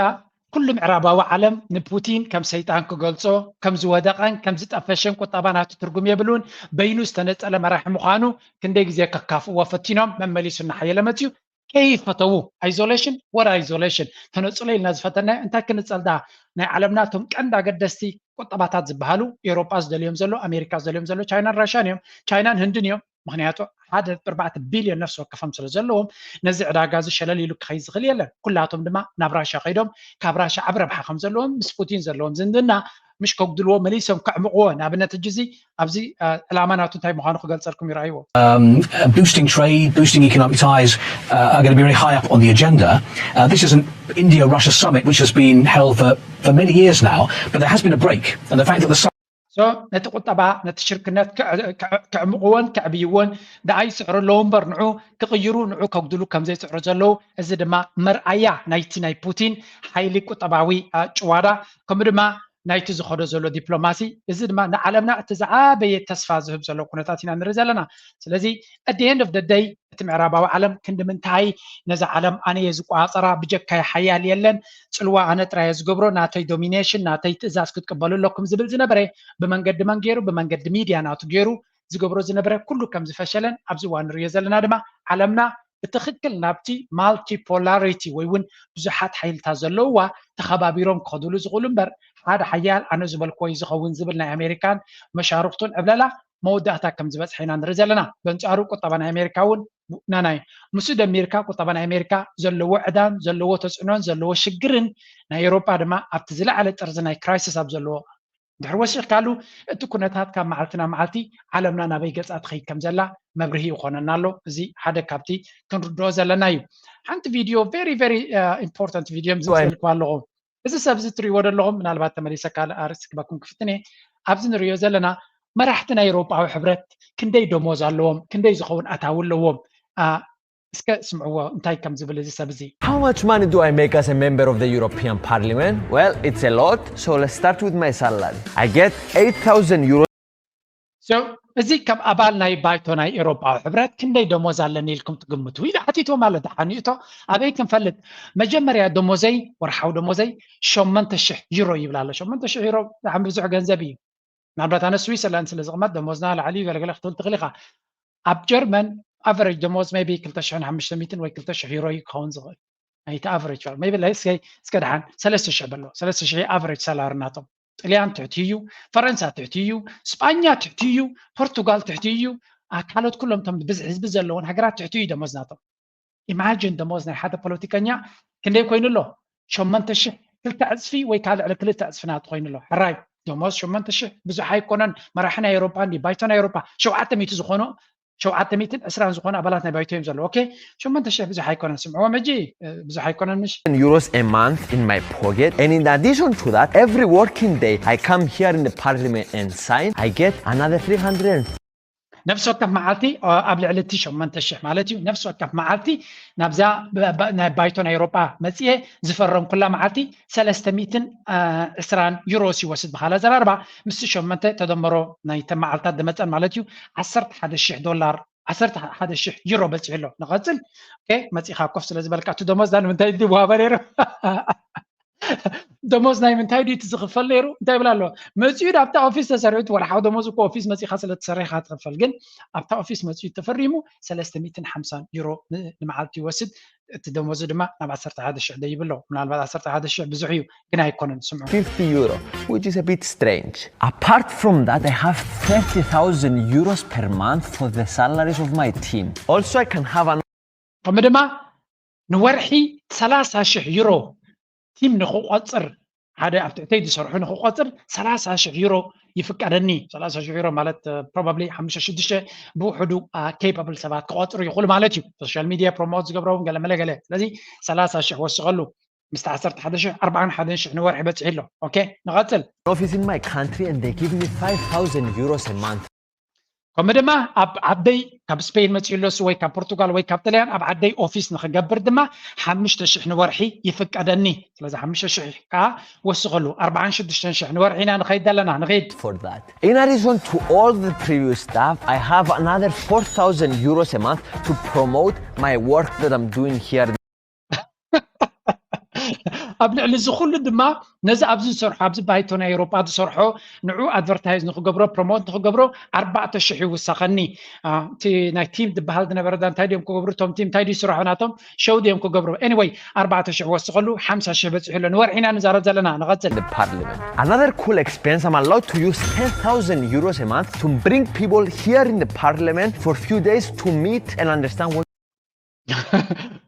ኩሉ ምዕራባዊ ዓለም ንፑቲን ከም ሰይጣን ክገልጾ፣ ከም ዝወደቐን ከም ዝጠፈሸን፣ ቁጠባ ናቱ ትርጉም የብሉን፣ በይኑ ዝተነጸለ መራሒ ምዃኑ ክንደይ ግዜ ከካፍእዎ ፈቲኖም፣ መመሊሱ እናሓየለ መጽዩ። ከይፈተዉ፣ isolation፣ what isolation? ተነጽሎ ኢልና ዝፈተናዮ እንታይ ክንጸል ደኣ? ናይ ዓለምና እቶም ቀንዲ ኣገደስቲ ቁጠባታት ዝበሃሉ ኤውሮጳ ዝደልዮም ዘሎ፣ ኣሜሪካ ዝደልዮም ዘሎ ቻይናን ራሻን እዮም። ቻይናን ህንድን እዮም። ምክንያቱ ሓደ ነጥቢ ኣርባዕተ ቢልዮን ነፍሲ ወከፎም ስለ ዘለዎም ነዚ ዕዳጋ እዚ ሸለል ኢሉ ክኸይድ ዝኽእል የለን። ኩላቶም ድማ ናብ ራሻ ከይዶም ካብ ራሻ ዓቢ ረብሓ ከም ዘለዎም ምስ ፑቲን ዘለዎም ዝምድና ምሽ ከጉድልዎ መሊሶም ከዕምቕዎ። ንኣብነት ሕጂ እዚ ኣብዚ ዕላማ ናቱ እንታይ ምዃኑ ክገልጸልኩም ይረኣይዎ። Boosting trade, boosting economic ties uh, are going to be very high up on the agenda. Uh, this is an India-Russia summit which has been held for, for many years now, but there has been a break. And the fact that the so ነቲ ቁጠባ ነቲ ሽርክነት ክዕምቕዎን ከዕብይዎን ደኣ ይፅዕሩ ኣለዉ እምበር ንዑ ክቕይሩ ንዑ ከጉድሉ ከም ዘይፅዕሩ ዘለዉ፣ እዚ ድማ መርኣያ ናይቲ ናይ ፑቲን ሓይሊ ቁጠባዊ ጭዋዳ ከምኡ ድማ ናይቲ ዝኸዶ ዘሎ ዲፕሎማሲ። እዚ ድማ ንዓለምና እቲ ዝዓበየ ተስፋ ዝህብ ዘሎ ኩነታት ኢና ንርኢ ዘለና። ስለዚ at the end of the day እቲ ምዕራባዊ ዓለም ክንዲ ምንታይ ነዛ ዓለም ኣነ እየ ዝቆፃፀራ ብጀካይ ሓያል የለን፣ ፅልዋ ኣነ ጥራይ እየ ዝገብሮ፣ ናተይ ዶሚኔሽን ናተይ ትእዛዝ ክትቅበሉ ኣለኩም ዝብል ዝነበረ ብመንገዲ መን ገይሩ? ብመንገዲ ሚድያ ናቱ ገይሩ ዝገብሮ ዝነበረ ኩሉ ከም ዝፈሸለን ኣብዚ እዋን ንሪኦ ዘለና ድማ ዓለምና ብትኽክል ናብቲ ማልቲፖላሪቲ ወይ እውን ብዙሓት ሓይልታት ዘለውዋ ተኸባቢሮም ክኸዱሉ ዝኽእሉ እምበር ሓደ ሓያል ኣነ ዝበልክዎ እዩ ዝኸውን ዝብል ናይ ኣሜሪካን መሻርኽቱን ዕብለላ መወዳእታ ከም ዝበፅሐ ኢና ንርኢ ዘለና። በንፃሩ ቁጠባ ናይ ኣሜሪካ እውን ናናይ ምስኡ ደሚርካ ቁጠባ ናይ ኣሜሪካ ዘለዎ ዕዳን ዘለዎ ተፅዕኖን ዘለዎ ሽግርን ናይ ኤውሮጳ ድማ ኣብቲ ዝለዓለ ጥርዚ ናይ ክራይሲስ ኣብ ዘለዎ ድሕሪ ወሲኽካሉ እቲ ኩነታት ካብ መዓልቲ ናብ መዓልቲ ዓለምና ናበይ ገፃ ትኸይድ ከም ዘላ መብርሂ ይኾነና ኣሎ። እዚ ሓደ ካብቲ ክንርድኦ ዘለና እዩ። ሓንቲ ቪድዮ very very important ቪድዮ ምዝልኩ ኣለኹ። እዚ ሰብ እዚ ትሪእዎ ዘለኹም ምናልባት ተመሊሰ ካልእ ኣርእስቲ ክበኩም ክፍትን እየ። ኣብዚ ንሪኦ ዘለና መራሕቲ ናይ ኤውሮጳዊ ሕብረት ክንደይ ደሞዝ ኣለዎም፣ ክንደይ ዝኸውን ኣታዊ ኣለዎም? እስከ ስምዕዎ እንታይ ከም ዝብል እዚ ሰብ እዚ። How much money do I make as a member of the European Parliament? Well, it's a lot, so let's start with my salary. I get eight thousand euros. So እዚ ከም ኣባል ናይ ባይቶ ናይ ኤውሮጳዊ ሕብረት ክንደይ ደሞዝ ኣለኒ ኢልኩም ትግምቱ? ኢሉ ሓቲትዎ ማለት ተሓኒእቶ ኣበይ ክንፈልጥ? መጀመርያ ደሞዘይ ወርሓዊ ደሞዘይ ሸሞንተ ሽሕ ዩሮ ይብል ኣሎ። ሸሞንተ ሽሕ ዩሮ ብጣዕሚ ብዙሕ ገንዘብ እዩ። ምናልባት ኣነ ስዊዘርላንድ ስለ ዝቕመጥ ደሞዝና ላዕሊ እዩ ገለገለ ክትብል ትኽእል ኢኻ። ኣብ ጀርመን ኣቨሬጅ ደሞዝ ሜቢ ክልተ ሽሕን ሓሙሽተ ሚእትን ወይ ክልተ ሽሕ ዩሮ እዩ ክኸውን ዝኽእል። ናይቲ ኣቨሬጅ ሜቢ እስከ ደሓን ሰለስተ ሽሕ በሎ። ሰለስተ ሽሕ ኣቨሬጅ ሳላሪ ናቶም። ጥልያን ትሕቲ እዩ፣ ፈረንሳ ትሕቲ እዩ፣ ስጳኛ ትሕቲ እዩ፣ ፖርቱጋል ትሕቲ እዩ። ካልኦት ኩሎም እቶም ብዝሒ ህዝቢ ዘለዎን ሃገራት ትሕቲ እዩ ደሞዝ ናቶም። ኢማጂን ደሞዝ ናይ ሓደ ፖለቲከኛ ክንደይ ኮይኑ ኣሎ? ሸሞንተ ሽሕ ክልተ ዕፅፊ ወይ ከዓ ልዕሊ ክልተ ዕፅፊ ናቱ ኮይኑ ኣሎ። ሕራይ ደሞዝ ሸሞንተ ሽሕ ብዙሕ ኣይኮነን። መራሒ ናይ ኤውሮጳ እንዲ ባይቶ ናይ ኤውሮጳ ሸውዓተ ሚእቲ ዝኾኑ ሸውዓተ ሚእትን ዕስራን ዝኾኑ ኣባላት ናይ ባይቶ እዮም ዘለዉ። ኦኬ ሸሞንተ ሽሕ ብዙሕ ኣይኮነን። ስምዕዎም ሕጂ ብዙሕ ኣይኮነን ምሽ? euros a month in my pocket, and in addition to that, every working day I come here in the parliament and sign, I get another three hundred. ነፍሲ ወከፍ መዓልቲ ኣብ ልዕሊ እቲ ሸሞንተ ሽሕ ማለት እዩ። ነፍሲ ወከፍ መዓልቲ ናብዛ ናይ ባይቶ ናይ ኤውሮጳ መፅኤ ዝፈረምኩላ መዓልቲ ሰለስተ ሚእትን ዕስራን ዩሮስ ይወስድ። ብካል ኣዘራርባ ምስ ሸሞንተ ተደመሮ ናይተ መዓልታት ዝመፀን ማለት እዩ ዓሰርተ ሓደ ሽሕ ዶላር ዓሰርተ ሓደ ሽሕ ዩሮ በፂሑ ኣሎ። ንቐፅል። መፂኻ ኮፍ ስለ ዝበልካ እቲ ደሞዝ ዳ ንምንታይ ድዋበ ነይሩ? ደሞዝ ናይ ምንታይ ድዩ እቲ ዝኽፈል ነይሩ? እንታይ ይብል ኣሎ? መፂኡ ኣብታ ኦፊስ ተሰሪዑ፣ ወርሓዊ ደሞዝ እኮ ኦፊስ መፂኻ ስለ ትሰርሕ ኢኻ ትኽፈል። ግን ኣብታ ኦፊስ መፂኡ ተፈሪሙ ሰለስተ ሚእትን ሓምሳን ዩሮ ንመዓልቲ ይወስድ። እቲ ደሞዙ ድማ ናብ ዓሰርተ ሓደ ሽሕ ደይብሎ። ምናልባት ዓሰርተ ሓደ ሽሕ ብዙሕ እዩ፣ ግን ኣይኮነን። ስምዑ። fifty euro, which is a bit strange. Apart from that, I have thirty thousand euros per month for the salaries of my team. Also, I can have an ከምኡ ድማ ንወርሒ ሰላሳ ሽሕ ዩሮ ቲም ንክቆፅር፣ ሓደ ኣብ ትሕተይ ዝሰርሑ ንክቆፅር ሰላሳ ሽሕ ዩሮ ይፍቀደኒ። ሰላሳ ሽሕ ዩሮ ማለት probably ሓሙሽተ ሽዱሽተ ብውሕዱ capable ሰባት ክቆፅሩ ይኽእሉ ማለት እዩ። ሶሻል ሚድያ ፕሮሞት ዝገብረውን ገለ መለ ገለ። ስለዚ ሰላሳ ሽሕ ወስኸሉ ምስቲ ዓሰርተ ሓደ ሽሕ ኣርባዓን ሓደን ሽሕ ንወርሒ በፂሑ ኣሎ። Okay፣ ንቐፅል። Office in my country and they give me five thousand euros a month. ከምኡ ድማ ኣብ ዓደይ ካብ ስፔን መፂኡ ኣለሱ ወይ ካብ ፖርቱጋል ወይ ካብ ጥልያን ኣብ ዓደይ ኦፊስ ንክገብር ድማ ሓሙሽተ ሽሕ ንወርሒ ይፍቀደኒ። ስለዚ ሓሙሽተ ሽሕ ከዓ ወስኸሉ ኣርባዓን ሽዱሽተን ሽሕ ንወርሒ ኢና ንኸይድ ዘለና። ንኸይድ። For that. In addition to all the previous stuff, I have another four thousand euros a month to promote my work that I'm doing here. ኣብ ልዕሊ እዚ ኩሉ ድማ ነዚ ኣብዚ ዝሰርሖ ኣብዚ ባይቶ ናይ ኤውሮጳ ዝሰርሖ ንዑ ኣድቨርታይዝ ንክገብሮ ፕሮሞት ንክገብሮ ኣርባዕተ ሽሕ ይውሳኸኒ። እቲ ናይ ቲም ዝበሃል ዝነበረ እንታይ ድዮም ክገብሩ እቶም ቲም እንታይ ድዩ ስርሖ ናቶም ሸው ድዮም ክገብሩ። Anyway ኣርባዕተ ሽሕ ወስኸሉ ሓምሳ ሽሕ በፂሑ ኣሎ። ንወርሒ ኢና ንዛረብ ዘለና። ንቐፅል። Parliament. Another cool expense, I'm allowed to use ten thousand euros a month to bring people here in the parliament for a few days to meet and understand what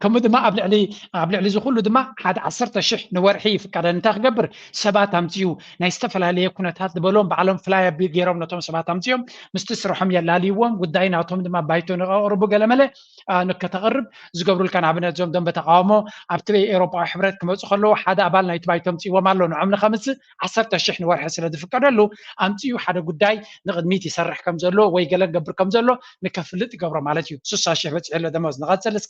ከምኡ ድማ ኣብ ልዕሊ ኣብ ልዕሊ እዚ ኩሉ ድማ ሓደ ዓሰርተ ሽሕ ንወርሒ ይፍቀደኒ። እንታይ ክገብር? ሰባት ኣምፅኡ ናይ ዝተፈላለየ ኩነታት ዝበሎም ባዕሎም ፍላይ ኣቢል ገይሮም ነቶም ሰባት ኣምፅኦም ምስቲ ስርሖም የላልይዎም። ጉዳይ ናቶም ድማ ባይቶ ንከቕርቡ ገለመለ ንከተቕርብ ዝገብሩልካ። ንኣብነት እዞም ደንበ ተቃውሞ ኣብቲ ኤውሮጳዊ ሕብረት ክመፁ ከለዉ ሓደ ኣባል ናይቲ ባይቶ ኣምፅእዎም ኣሎ። ንዖም ንኸምፅእ ዓሰርተ ሽሕ ንወርሒ ስለ ዝፍቀደሉ ኣምፅኡ ሓደ ጉዳይ ንቕድሚት ይሰርሕ ከም ዘሎ ወይ ገለ ክገብር ከም ዘሎ ንከፍልጥ ይገብሮ ማለት እዩ። ስሳ ሽሕ በፂሑ ኣሎ ደሞዝ። ንቐፅል እስከ።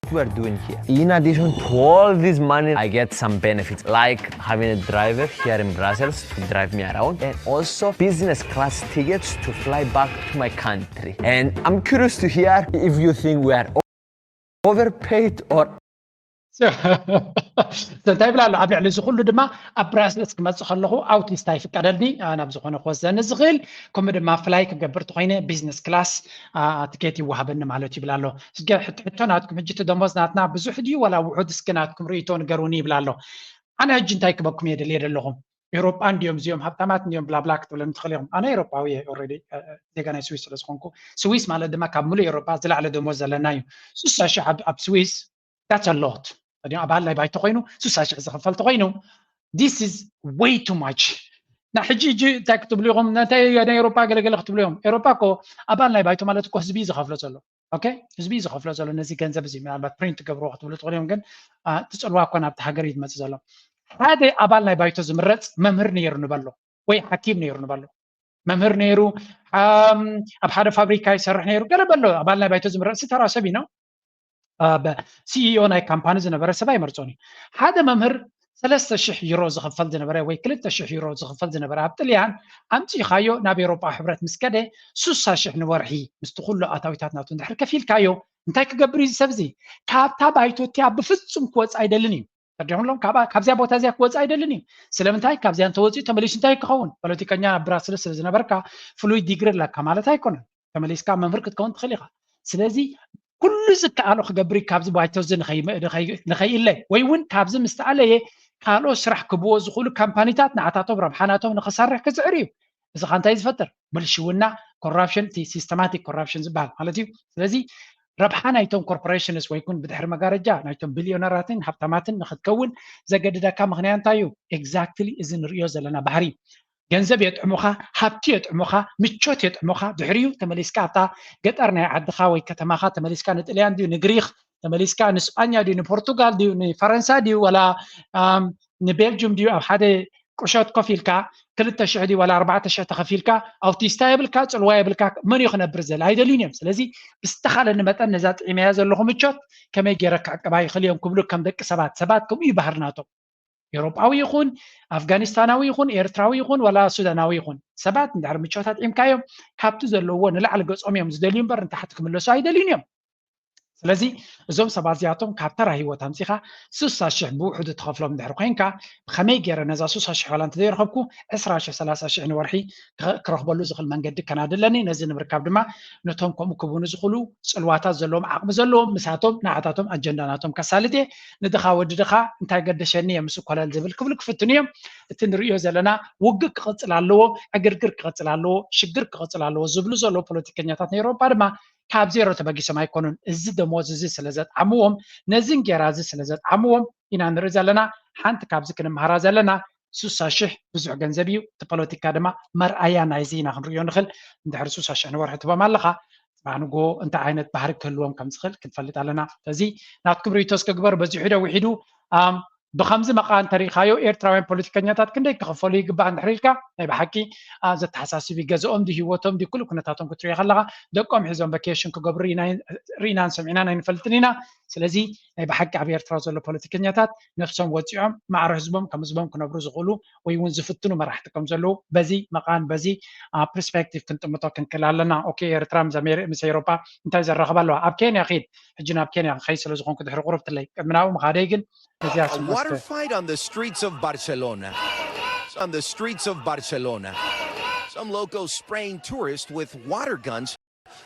We're doing here. In addition to all this money, I get some benefits like having a driver here in Brussels to drive me around and also business class tickets to fly back to my country. And I'm curious to hear if you think we are overpaid or እንታይ ብላ ኣሎ? ኣብ ልዕሊ እዚ ኩሉ ድማ ኣብ ብራስልስ ክመፅእ ከለኹ ኣውቲስታ ይፍቀደልኒ ናብ ዝኾነ ክወስደኒ ዝኽእል፣ ከምኡ ድማ ፍላይ ክገብር ተኮይነ ቢዝነስ ክላስ ትኬት ይወሃበኒ ማለት ይብል ኣሎ። ሕቶ ናትኩም ሕጂ እቲ ደሞዝ ናትና ብዙሕ ድዩ ዋላ ውሑድ? እስኪ ናትኩም ርእይቶ ንገሩኒ ይብል ኣሎ። ኣነ ሕጂ እንታይ ክበኩም እየ ደልየ ዘለኹም? ኤውሮጳ እንዲዮም እዚኦም ሃብታማት እንዲዮም ብላብላ ክትብለኒ ትኽእል ኢኹም። ኣነ ኤውሮጳዊ እየ፣ ኦልሬዲ ዜጋ ናይ ስዊስ ስለ ዝኾንኩ፣ ስዊስ ማለት ድማ ካብ ሙሉእ ኤውሮጳ ዝለዓለ ደሞዝ ዘለና እዩ። ስሳ ሽሕ ኣብ ስዊስ that's a lot። እዚኦም ኣባል ናይ ባይቶ ኮይኑ ስሳ ሽሕ ዝኽፈል ተኮይኑ this is way too much። ና ሕጂ ሕጂ እንታይ ክትብሉ ኢኹም? እንታይ ናይ ኤውሮጳ ገለገለ ክትብሉ ኢኹም? ኤውሮጳ እኮ ኣባል ናይ ባይቶ ማለት እኮ ህዝቢ እዩ ዝኸፍሎ ዘሎ። ኦኬ፣ ህዝቢ እዩ ዝኸፍሎ ዘሎ ነዚ ገንዘብ እዚ። ምናልባት ፕሪንት ገብርዎ ክትብሉ ትኽእሉ እዮም፣ ግን ትፅልዋ እኮ ናብቲ ሃገር እዩ ዝመፅእ ዘሎ። ሓደ ኣባል ናይ ባይቶ ዝምረፅ መምህር ነይሩ ንበሎ ወይ ሓኪም ነይሩ ንበሎ። መምህር ነይሩ፣ ኣብ ሓደ ፋብሪካ ይሰርሕ ነይሩ፣ ገለ በሎ። ኣባል ናይ ባይቶ ዝምረፅ ተራ ሰብ እዩ። ሲኢኦ ናይ ካምፓኒ ዝነበረ ሰብ ኣይመርፆን እዩ። ሓደ መምህር ሰለስተ ሽሕ ዩሮ ዝኽፈል ዝነበረ ወይ ክልተ ሽሕ ዩሮ ዝኽፈል ዝነበረ ኣብ ጥልያን ኣምፂኻዮ ናብ ኤውሮጳ ሕብረት ምስ ከደ ስሳ ሽሕ ንወርሒ ምስቲ ኩሉ ኣታዊታት ናቱ እንድሕር ከፊልካዮ እንታይ ክገብር እዩ እዚ ሰብ እዚ? ካብታ ባይቶ እቲኣ ብፍፁም ክወፅእ ኣይደልን እዩ። ተረዲኹም ኣለኹም? ካብዚያ ቦታ እዚኣ ክወፅእ ኣይደልን እዩ። ስለምንታይ? ካብዚኣ እንተወፂኡ ተመሊሱ እንታይ ክኸውን? ፖለቲከኛ ኣብ ብራስልስ ስለ ዝነበርካ ፍሉይ ዲግሪ ኣለካ ማለት ኣይኮነን። ተመሊስካ መምህር ክትከውን ትኽእል ኢኻ። ስለዚ ኩሉ ዝከኣሎ ክገብር እዩ ካብዚ ባይቶ እዚ ንኸይእለ ወይ እውን ካብዚ ምስ ተኣለየ ካልኦት ስራሕ ክብዎ ዝኽእሉ ካምፓኒታት ንዓታቶም ረብሓ ናቶም ንኸሰርሕ ክፅዕር እዩ። እዚ ኸ እንታይ ዝፈጥር? ብልሽውና፣ ኮራፕሽን፣ እቲ ሲስተማቲክ ኮራፕሽን ዝበሃል ማለት እዩ። ስለዚ ረብሓ ናይቶም ኮርፖሬሽንስ ወይ ኩን ብድሕሪ መጋረጃ ናይቶም ቢልዮነራትን ሃብታማትን ንክትከውን ዘገድደካ ምኽንያት እንታይ እዩ? ኤግዛክትሊ እዚ ንሪኦ ዘለና ባህሪ ገንዘብ የጥዕሙኻ፣ ሃብቲ የጥዕሙኻ፣ ምቾት የጥዕሙኻ። ድሕሪኡ ተመሊስካ ኣብታ ገጠር ናይ ዓድኻ ወይ ከተማኻ ተመሊስካ ንጥልያን ድዩ ንግሪኽ ተመሊስካ ንስጳኛ ድዩ ንፖርቱጋል ድዩ ንፈረንሳ ድዩ ወላ ንቤልጅም ድዩ ኣብ ሓደ ቁሸት ኮፍ ኢልካ ክልተ ሽሕ ድዩ ዋላ ኣርባዕተ ሽሕ ተኸፊልካ ኣውቲስታ የብልካ፣ ጽልዋ የብልካ፣ መን እዩ ክነብር ዘለ? ኣይደልዩን እዮም። ስለዚ ብዝተኻለኒ መጠን ነዛ ጥዒመያ ዘለኹ ምቾት ከመይ ገይረ ክዕቅባ ይኽእል እዮም ክብሉ ከም ደቂ ሰባት፣ ሰባት ከምኡ እዩ ባህርናቶም። ኤውሮጳዊ ይኹን ኣፍጋኒስታናዊ ይኹን ኤርትራዊ ይኹን ዋላ ሱዳናዊ ይኹን ሰባት እንድሕር ምቾት ኣጥዒምካዮም ካብቲ ዘለውዎ ንላዕሊ ገጾም እዮም ዝደልዩ እምበር ንታሕቲ ክምለሱ ኣይደልዩን እዮም። ስለዚ እዞም ሰባት እዚኣቶም ካብ ተራ ህይወት ኣምፂኻ ስሳ ሽሕ ብውሕዱ ትኸፍሎም እንድሕር ኮይንካ ብኸመይ ገይረ ነዛ ስሳ ሽሕ ዋላ እንተዘይረኸብኩ ዕስራ ሽሕ ሰላሳ ሽሕ ንወርሒ ክረኽበሉ ዝኽእል መንገዲ ከናድለኒ ነዚ ንምርካብ ድማ ነቶም ከምኡ ክቡኑ ዝኽእሉ ፅልዋታት ዘለዎም ዓቕሚ ዘለዎም ምሳቶም ንዓታቶም ኣጀንዳ ናቶም ከሳልጥ እየ ንድኻ ወዲ ድኻ እንታይ ገደሸኒ እየ ምስ ኮለል ዝብል ክብሉ ክፍትኑ እዮም እቲ ንሪኦ ዘለና ውግእ ክቕፅል ኣለዎ ዕግርግር ክቕፅል ኣለዎ ሽግር ክቕፅል ኣለዎ ዝብሉ ዘለዉ ፖለቲከኛታት ናይ ኤውሮጳ ድማ ካብ ዜሮ ተበጊሶም ኣይኮኑን። እዚ ደሞዝ እዚ ስለ ዘጥዓምዎም፣ ነዚ እንጌራ እዚ ስለ ዘጥዓምዎም ኢና ንርኢ ዘለና። ሓንቲ ካብዚ ክንምሃራ ዘለና ሱሳ ሽሕ ብዙሕ ገንዘብ እዩ። እቲ ፖለቲካ ድማ መርኣያ ናይዚ ኢና ክንርእዮ ንኽእል። እንድሕር ሱሳ ሽሕ ንወርሒ ትቦም ኣለኻ፣ ጽባሕ ንግሆ እንታይ ዓይነት ባህሪ ክህልዎም ከም ዝኽእል ክንፈልጥ ኣለና። ስለዚ ናትኩም ርእይቶ እስከ ግበር፣ በዚሑ ዶ ውሒዱ? ብኸምዚ መቓን ተሪኢኻዮ ኤርትራውያን ፖለቲከኛታት ክንደይ ክኽፈሉ ይግባእ እንድሕር ኢልካ ናይ ብሓቂ ዘተሓሳስብ እዩ። ገዝኦም ድዩ ህይወቶም ድዩ ኩሉ ኩነታቶም ክትሪኦ ከለኻ ደቆም ሒዞም ቫኬሽን ክገብሩ ርኢናን ሰሚዕናን ኣይንፈልጥን ኢና። ስለዚ ናይ ብሓቂ ኣብ ኤርትራ ዘሎ ፖለቲከኛታት ነፍሶም ወፂዖም ማዕረ ህዝቦም ከም ህዝቦም ክነብሩ ዝኽእሉ ወይ እውን ዝፍትኑ መራሕቲ ከም ዘለዉ በዚ መቓን በዚ ፕርስፔክቲቭ ክንጥምቶ ክንክእል ኣለና። ኦኬ ኤርትራ ምስ ኤውሮፓ እንታይ ዘራኽብ ኣለዋ? ኣብ ኬንያ ኺድ ሕጂ ናብ ኬንያ ክኸይድ ስለ ዝኾንኩ ድሕሪ ቁሩብ ትለይ ቅድሚ ናብኡ ምኻደይ ግን ነዚኣ A water fight on the streets of Barcelona. On the streets of Barcelona. Some locals spraying tourists with water guns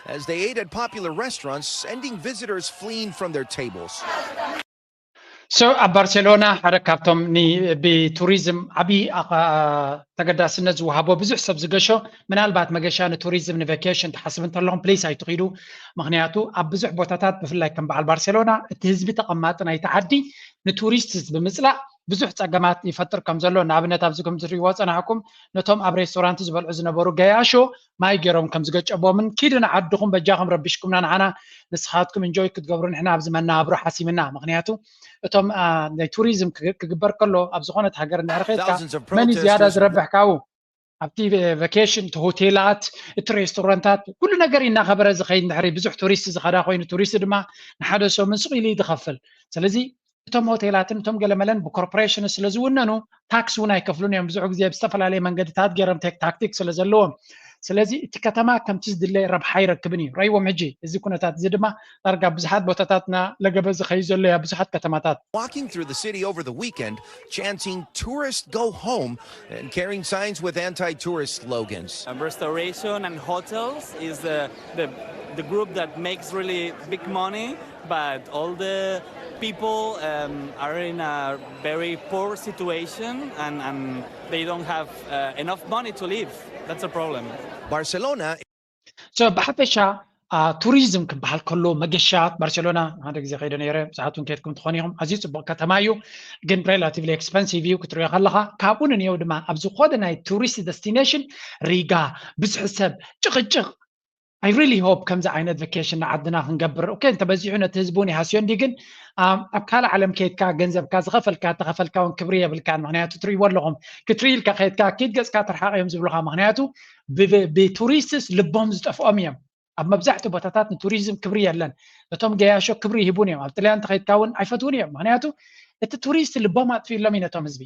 as they ate at popular restaurants, sending visitors fleeing from their tables. So ኣብ ባርሴሎና ሓደ ካብቶም ብቱሪዝም ዓብዪ ተገዳስነት ዝወሃቦ ብዙሕ ሰብ ዝገሾ ምናልባት መገሻ ንቱሪዝም ንቫኬሽን ትሓስብ እንተለኹም ፕሊስ ኣይትኺዱ። ምክንያቱ ኣብ ብዙሕ ቦታታት ብፍላይ ከም በዓል ባርሴሎና እቲ ህዝቢ ተቐማጢ ናይቲ ዓዲ ንቱሪስት ብምፅላእ ብዙሕ ፀገማት ይፈጥር ከም ዘሎ ንኣብነት ኣብዚ ከም ዝሪእዎ ፀናሕኩም ነቶም ኣብ ሬስቶራንት ዝበልዑ ዝነበሩ ገያሾ ማይ ገይሮም ከም ዝገጨቦምን ኪዱ ንዓድኹም በጃኹም ረቢሽኩምና ንዓና ንስኻትኩም እንጆይ ክትገብሩ ንሕና ኣብዚ መናብሮ ሓሲምና ምክንያቱ እቶም ናይ ቱሪዝም ክግበር ከሎ ኣብ ዝኾነት ሃገር እንድሕር ኸይድካ መን ዝያዳ ዝረብሕ ካብኡ ኣብቲ ቫኬሽን እቲ ሆቴላት እቲ ሬስቶራንታት ኩሉ ነገር እናኸበረ ዝኸይድ እንድሕሪ ብዙሕ ቱሪስት ዝኸዳ ኮይኑ ቱሪስት ድማ ንሓደ ሰሙን ስቕ ኢሉ ዝኸፍል ስለዚ እቶም ሆቴላትን እቶም ገለመለን ብኮርፖሬሽን ስለ ዝውነኑ ታክስ እውን ኣይከፍሉን እዮም ብዙሕ ግዜ ብዝተፈላለየ መንገድታት ገይሮም ታክቲክ ስለ ዘለዎም ስለዚ እቲ ከተማ ከምቲ ዝድለ ረብሓ ይረክብን እዩ ረይዎም ሕጂ እዚ ኩነታት እዚ ድማ ዳርጋ ብዙሓት ቦታታትና ለገበ ዝኸዩ ዘሎ እያ ብዙሓት ከተማታት Walking through the city over the weekend, chanting tourist go home and carrying signs with anti-tourist slogans. Um, restoration and hotels is the, the, the group that makes really big money, but all the people um, are in a very poor situation and, and they don't have uh, enough money to live. That's a problem. Barcelona so ብሓፈሻ ቱሪዝም ክበሃል ከሎ መገሻ ባርሴሎና ሓደ ግዜ ከይደ ነይረ ብዝሓት እውን ከድኩም ትኾኑ ኢኹም ኣዝዩ ፅቡቅ ከተማ እዩ ግን ሬላቲቭሊ ኤክስፐንሲቭ እዩ ክትሪኦ ከለካ ካብኡ ንንየው ድማ ኣብ ዝኾነ ናይ ቱሪስት ደስቲኔሽን ሪጋ ብዙሕ ሰብ ጭቅጭቅ I really hope ከምዚ ዓይነት ቫኬሽን ንዓድና ክንገብር ኦኬ እንተበዚሑ ነቲ ህዝቢ እውን ይሃስዮ እንዲ ግን ኣብ ካልእ ዓለም ከይድካ ገንዘብካ ዝኸፈልካ ተኸፈልካ እውን ክብሪ የብልካን ምክንያቱ ትሪእዎ ኣለኹም ክትርኢ ኢልካ ከይድካ ኪድ ገፅካ ትርሓቕ እዮም ዝብሉካ ምክንያቱ ብቱሪስትስ ልቦም ዝጠፍኦም እዮም ኣብ መብዛሕትኡ ቦታታት ንቱሪዝም ክብሪ የለን ነቶም ገያሾ ክብሪ ይህቡን እዮም ኣብ ጥልያን ተኸይድካ እውን ኣይፈትውን እዮም ምክንያቱ እቲ ቱሪስት ልቦም ኣጥፊእሎም እዩ ነቶም ህዝቢ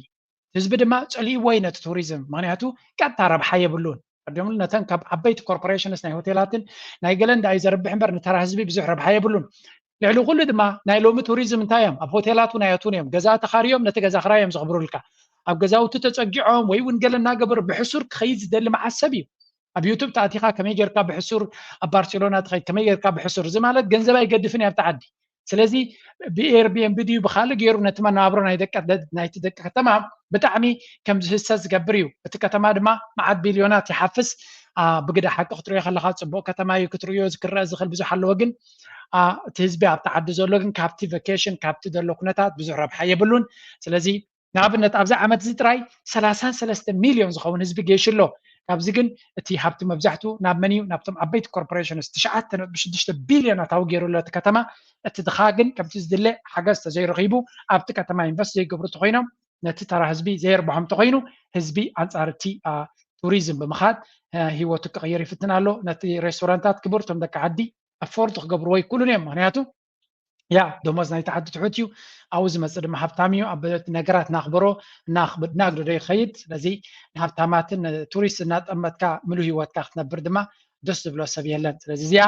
ህዝቢ ድማ ጸሊእዎ እዩ ነቲ ቱሪዝም ምክንያቱ ቀጥታ ረብሓ የብሉን ቀደምሉ ነተን ካብ ዓበይቲ ኮርፖሬሽንስ ናይ ሆቴላትን ናይ ገለን ዳኣ እዩ ዘርብሕ እምበር ንተራ ህዝቢ ብዙሕ ረብሓ የብሉን ልዕሊ ኩሉ ድማ ናይ ሎሚ ቱሪዝም እንታይ እዮም ኣብ ሆቴላት እውን ኣየቱን እዮም ገዛ ተኻርዮም ነቲ ገዛ ክራይ እዮም ዘኽብሩልካ ኣብ ገዛውቲ ተጸጊዖም ወይ እውን ገለ እናገበሩ ብሕሱር ክኸይድ ዝደሊ መዓት ሰብ እዩ ኣብ ዩቱብ ተኣቲኻ ከመይ ጌርካ ብሕሱር ኣብ ባርሴሎና ትኸይድ ከመይ ጌርካ ብሕሱር እዚ ማለት ገንዘብ ኣይገድፍን እዩ ኣብቲ ዓዲ ስለዚ ብኤርቢኤንቢ ድዩ ብካልእ ገይሩ ነቲ መነባብሮ ናይ ደቂ ናይቲ ደቂ ከተማ ብጣዕሚ ከም ዝህሰ ዝገብር እዩ እቲ ከተማ ድማ መዓት ቢልዮናት ይሓፍስ ብግዳ ሓቂ ክትሪኦ ከለካ ፅቡቅ ከተማ እዩ ክትሪኦ ዝክረአ ዝክእል ብዙሕ ኣለዎ ግን እቲ ህዝቢ ኣብቲ ዓዲ ዘሎ ግን ካብቲ ቫኬሽን ካብቲ ዘሎ ኩነታት ብዙሕ ረብሓ የብሉን ስለዚ ንኣብነት ኣብዚ ዓመት እዚ ጥራይ ሰላሳን ሰለስተ ሚልዮን ዝኸውን ህዝቢ ገይሹ ኣሎ። ካብዚ ግን እቲ ሃብቲ መብዛሕትኡ ናብ መን እዩ? ናብቶም ዓበይቲ ኮርፖሬሽንስ ትሽዓተ ነጥቢ ሽዱሽተ ቢልዮን ኣታዊ ገይሩ ኣሎ እቲ ከተማ። እቲ ድኻ ግን ከምቲ ዝድለ ሓገዝ ተዘይረኺቡ ኣብቲ ከተማ ኢንቨስት ዘይገብሩ ተኾይኖም ነቲ ተራ ህዝቢ ዘየርብሖም እንተኾይኑ ህዝቢ ኣንጻር እቲ ቱሪዝም ብምኻድ ህይወቱ ክቕይር ይፍትን ኣሎ። ነቲ ሬስቶራንታት ክቡር እቶም ደቂ ዓዲ ኣፎርድ ክገብርዎ ይክእሉን እዮም። ምክንያቱ ያ ደሞዝ ናይቲ ዓዲ ትሑት እዩ። ኣብኡ ዝመፅእ ድማ ሃብታም እዩ። ኣብ ነገራት እናኽበሮ እናግደዶ ይኸይድ። ስለዚ ንሃብታማትን ቱሪስት እናጠመትካ ምሉ ህይወትካ ክትነብር ድማ ደስ ዝብሎ ሰብ የለን። ስለዚ እዚኣ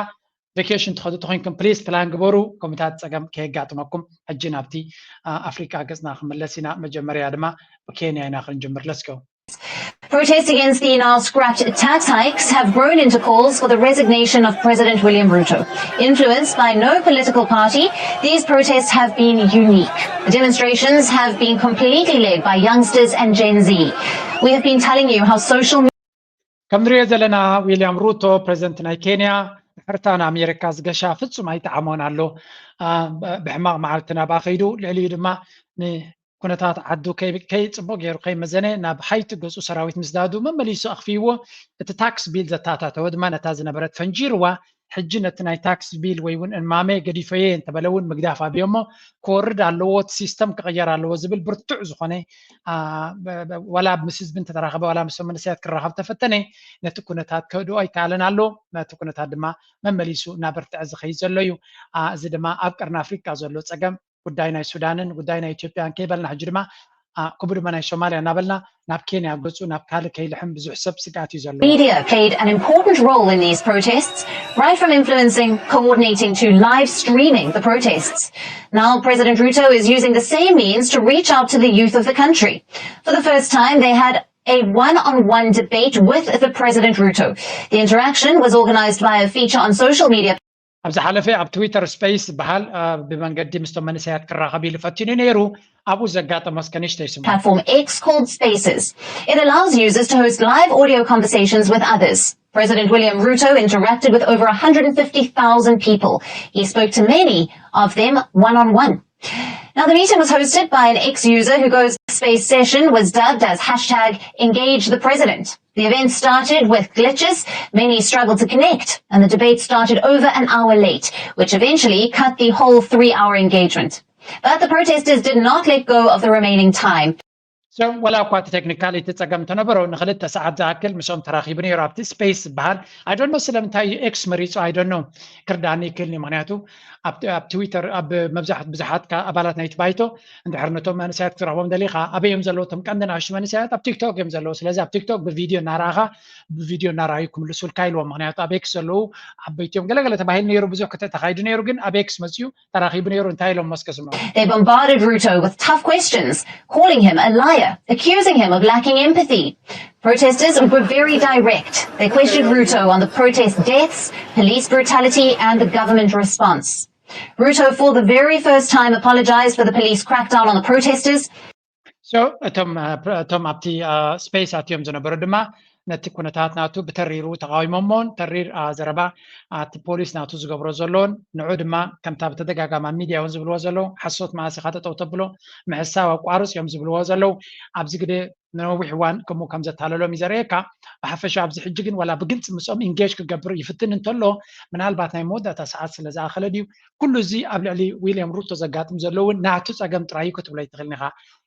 ቬኬሽን ትኸዱ ተኮይንኩም ፕሊስ ፕላን ግበሩ። ከምታት ፀገም ከየጋጥመኩም። ሕጂ ናብቲ ኣፍሪቃ ገፅና ክመለስ ኢና። መጀመርያ ድማ ብኬንያ ኢና ክንጅምር። ለስከው Protests against the now scrapped tax hikes have grown into calls for the resignation of President William Ruto. Influenced by no political party, these protests have been unique. The demonstrations have been completely led by youngsters and Gen Z. We have been telling you how social ከም ንሪኦ ዘለና ዊልያም ሩቶ ፕሬዚደንት ናይ ኬንያ ድሕርታ ንኣሜሪካ ዝገሻ ፍጹም ኣይጠዓሞን ኣሎ። ብሕማቕ መዓልቲ ናብኣ ከይዱ ልዕሊኡ ድማ ኩነታት ዓዱ ከይፅቡቅ ገይሩ ከይመዘነ ናብ ሃይቲ ገፁ ሰራዊት ምስዳዱ መመሊሱ ኣኽፊይዎ። እቲ ታክስ ቢል ዘታታተወ ድማ ነታ ዝነበረት ፈንጂርዋ ሕጂ ነቲ ናይ ታክስ ቢል ወይ እውን እማመ ገዲፈየ እንተበለ እውን ምግዳፍ ኣብዮሞ ክወርድ ኣለዎ፣ እቲ ሲስተም ክቕየር ኣለዎ ዝብል ብርቱዕ ዝኾነ ዋላ ምስ ህዝቢ እንተተራኸበ ዋላ ምስ መንእሰያት ክራኸብ ተፈተነ ነቲ ኩነታት ከህድኦ ኣይከኣለን ኣሎ። ነቲ ኩነታት ድማ መመሊሱ እናበርትዐ ዝኸይድ ዘሎ እዩ። እዚ ድማ ኣብ ቀርኒ ኣፍሪቃ ዘሎ ፀገም ጉዳይ ናይ ሱዳንን ጉዳይ ናይ ኢትዮጵያን ከይበልና ሕጂ ድማ ክቡ ድማ ናይ ሶማልያ እናበልና ናብ ኬንያ ገፁ ናብ ካልእ ከይልሕም ብዙሕ ሰብ ስግኣት እዩ ዘሎ። Media played an important role in these protests, right from influencing, coordinating to live streaming the protests. Now President Ruto is using the same means to reach out to the youth of the country. For the first time, they had a one-on-one debate with the President Ruto. The interaction was organized by a feature on social media. ኣብ ዝሓለፈ ኣብ ትዊተር ስፔስ ዝበሃል ብመንገዲ ምስቶም መንእሰያት ክራኸብ ኢሉ ፈቲኑ ነይሩ። ኣብኡ ዘጋጠመ እስከ ንእሽተይ ስሙ። Platform X called Spaces. It allows users to host live audio conversations with others. President William Ruto interacted with over one hundred fifty thousand people. He spoke to many of them one on one. Now, the meeting was hosted by an X user who goes, space session was dubbed as hashtag engage the president. The event started with glitches, many struggled to connect, and the debate started over an hour late, which eventually cut the whole three hour engagement. But the protesters did not let go of the remaining time. So, ወላ እኳ እቲ ቴክኒካሊቲ ፀገም እንተነበሮ ንክልተ ሰዓት ዝኣክል ምስኦም ተራኺቡ ነይሩ ኣብቲ ስፔስ ዝበሃል። I don't know ስለምንታይ እዩ ኤክስ መሪፁ። I don't know ክርዳኒ ይክእል እዩ። ምክንያቱ ኣብ ትዊተር ኣብ መብዛሕት ብዙሓት ኣባላት ናይቲ ባይቶ እንድሕር ነቶም መንእሰያት ክትረኽቦም ደሊኻ ኣበይ እዮም ዘለዉ? እቶም ቀንዲ ንኣሽቱ መንእሰያት ኣብ ቲክቶክ እዮም ዘለዉ። ስለዚ ኣብ ቲክቶክ ብቪድዮ እናረኣኻ ብቪድዮ እናረኣዩ ክምልሱልካ ኢልዎም። ምክንያቱ ኣብ ኤክስ ዘለዉ ዓበይቲ እዮም። ገለገለ ተባሂሉ ነይሩ፣ ብዙሕ ክትዕ ተኻይዱ ነይሩ። ግን ኣብ ኤክስ መፅዩ ተራኺቡ ነይሩ። እንታይ ኢሎም መስከስምዑ? They bombarded Ruto with tough questions, calling him a liar, accusing him of lacking empathy. Protesters were very direct. They questioned Ruto on the protest deaths, police brutality, and the government response. Ruto, for the very first time, apologized for the police crackdown on the protesters. So እቶም እቶም ኣብቲ ስፔስ ኣትዮም ዝነበሩ ድማ ነቲ ኩነታት ናቱ ብተሪሩ ተቃዊሞሞን ተሪር ዘረባ ኣቲ ፖሊስ ናቱ ዝገብሮ ዘለውን ንዑ ድማ ከምታ ብተደጋጋሚ ኣብ ሚድያ እውን ዝብልዎ ዘለዉ ሓሶት መዓስ ኢኻ ጠጠው ተብሎ ምሕሳብ ኣቋርፅ እዮም ዝብልዎ ዘለዉ። ኣብዚ ግደ ንነዊሕ እዋን ከምኡ ከም ዘታለሎም እዩ ዘርእየካ። ብሓፈሻ ኣብዚ ሕጂ ግን ዋላ ብግልፂ ምስኦም ኢንጌጅ ክገብር ይፍትን እንተሎ ምናልባት ናይ መወዳእታ ሰዓት ስለ ዝኣኸለ ድዩ ኩሉ እዚ ኣብ ልዕሊ ዊልያም ሩቶ ዘጋጥም ዘለውን ናቱ ፀገም ጥራይ እዩ ክትብሎ ኣይትኽእልን ኢኻ።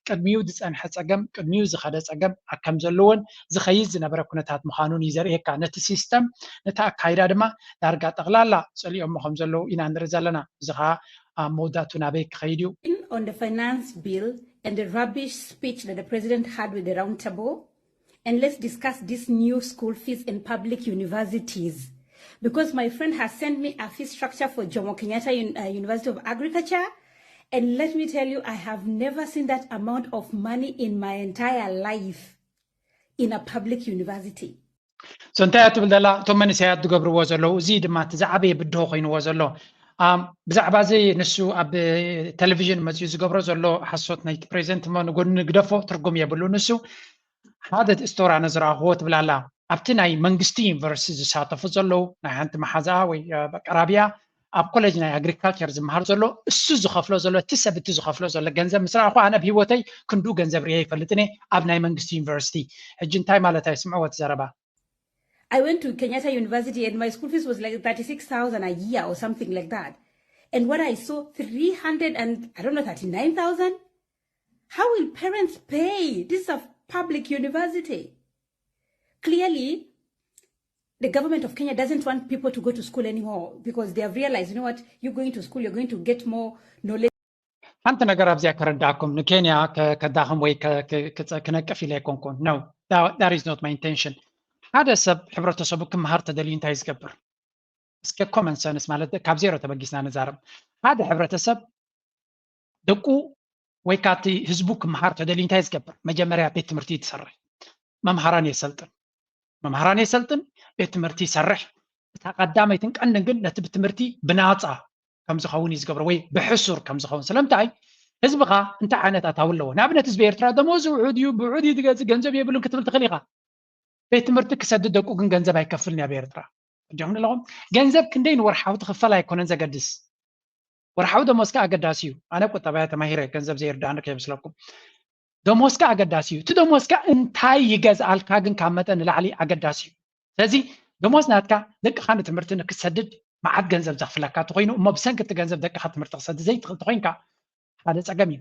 ቅድሚኡ ዝፀንሐ ፀገም ቅድሚኡ ዝኸደ ፀገም ከም ዘለዎን ዝኸይድ ዝነበረ ኩነታት ምዃኑን እዩ ዘርእየካ። ነቲ ሲስተም ነቲ ኣካይዳ ድማ ዳርጋ ጠቕላላ ፀሊኦሞ ከም ዘለዉ ኢና ንርኢ ዘለና። እዚ ከዓ ኣብ መወዳእቱ ናበይ ክኸይድ እዩ? On the finance bill and the rubbish speech that the president had with the round table and let's discuss this new school fees in public universities because my friend has sent me a fee structure for Jomo Kenyatta Un- uh, University of Agriculture. And let me tell you, I have never seen that amount of money in my entire life in a public university. So እንታይ እያ ትብል ዘላ? እቶም መንእሰያት ዝገብርዎ ዘለዉ እዚ ድማ እቲ ዝዓበየ ብድሆ ኮይንዎ ዘሎ። ብዛዕባ እዚ ንሱ ኣብ ቴሌቪዥን መፅኡ ዝገብሮ ዘሎ ሓሶት ናይቲ ፕሬዚደንት እሞ ንጎኒ ንግደፎ፣ ትርጉም የብሉ። ንሱ ሓደ ስቶሪ ኣነ ዝረኣኽዎ ትብል ኣላ። ኣብቲ ናይ መንግስቲ ዩኒቨርሲቲ ዝሳተፉ ዘለዉ ናይ ሓንቲ መሓዛኣ ወይ ቀራቢያ ኣብ ኮሌጅ ናይ ኣግሪካልቸር ዝመሃር ዘሎ እሱ ዝኸፍሎ ዘሎ እቲ ሰብ እቲ ዝኸፍሎ ዘሎ ገንዘብ ምስ ረኣኹ ኣነ ኣብ ሂወተይ ክንድኡ ገንዘብ ርየ ይፈልጥን እየ ኣብ ናይ መንግስቲ ዩኒቨርሲቲ። ሕጂ እንታይ ማለት ኣዩ? ስምዕዎ እቲ ዘረባ። I went to Kenyatta University and my school fees was like thirty-six thousand a year or something like that. And what I saw, three hundred and, I don't know, thirty-nine thousand? How will parents pay? This is a public university. Clearly, the government of Kenya doesn't want people to go to school anymore because they have realized, you know what, you're going to school, you're going to get more knowledge. ሓንቲ ነገር ኣብዚኣ ከረዳእኩም፣ ንኬንያ ከዳኽም ወይ ክነቅፍ ኢለ ኣይኮንኩን። No, that is not my intention። ሓደ ሰብ ሕብረተሰቡ ክመሃር ተደልዩ እንታይ ዝገብር? እስከ common sense ማለት ካብ ዜሮ ተበጊስና ንዛረብ። ሓደ ሕብረተሰብ ደቁ ወይ ካቲ ህዝቡ ክመሃር ተደልዩ እንታይ ዝገብር? መጀመርያ ቤት ትምህርቲ ትሰርሕ፣ መምሃራን የሰልጥን፣ መምሃራን የሰልጥን፣ ቤት ትምህርቲ ይሰርሕ። እታ ቀዳመይትን ቀንድን ግን ነቲ ትምህርቲ ብናፃ ከም ዝኸውን እዩ ዝገብሮ ወይ ብሕሱር ከም ዝኸውን። ስለምንታይ? ህዝብኻ እንታይ ዓይነት ኣታዊ ኣለዎ? ንኣብነት ህዝቢ ኤርትራ ደሞዝ ውሑድ እዩ፣ ብውሑድ እዩ ዝገዝእ፣ ገንዘብ የብሉን ክትብል ትኽእል ኢኻ። ቤት ትምህርቲ ክሰድድ ደቁ ግን ገንዘብ ኣይከፍልን ኣብ ኤርትራ። እንዲኹም ኣለኹም ገንዘብ ክንደይ ንወርሓዊ ትኽፈል ኣይኮነን ዘገድስ። ወርሓዊ ደሞዝካ ኣገዳሲ እዩ። ኣነ ቁጠባያ ተማሂረ ገንዘብ ዘይርዳእኒ ከይመስለኩም። ደሞዝካ ኣገዳሲ እዩ። እቲ ደሞዝካ እንታይ ይገዝኣልካ ግን ካብ መጠን ንላዕሊ ኣገዳሲ እዩ። ስለዚ ደሞዝ ናትካ ደቅኻ ንትምህርቲ ንክትሰድድ መዓት ገንዘብ ዘኽፍለካ ተኾይኑ እሞ ብሰንኪ እቲ ገንዘብ ደቅኻ ትምህርቲ ክሰድድ ዘይትኽእል ተኾይንካ ሓደ ፀገም እዩ።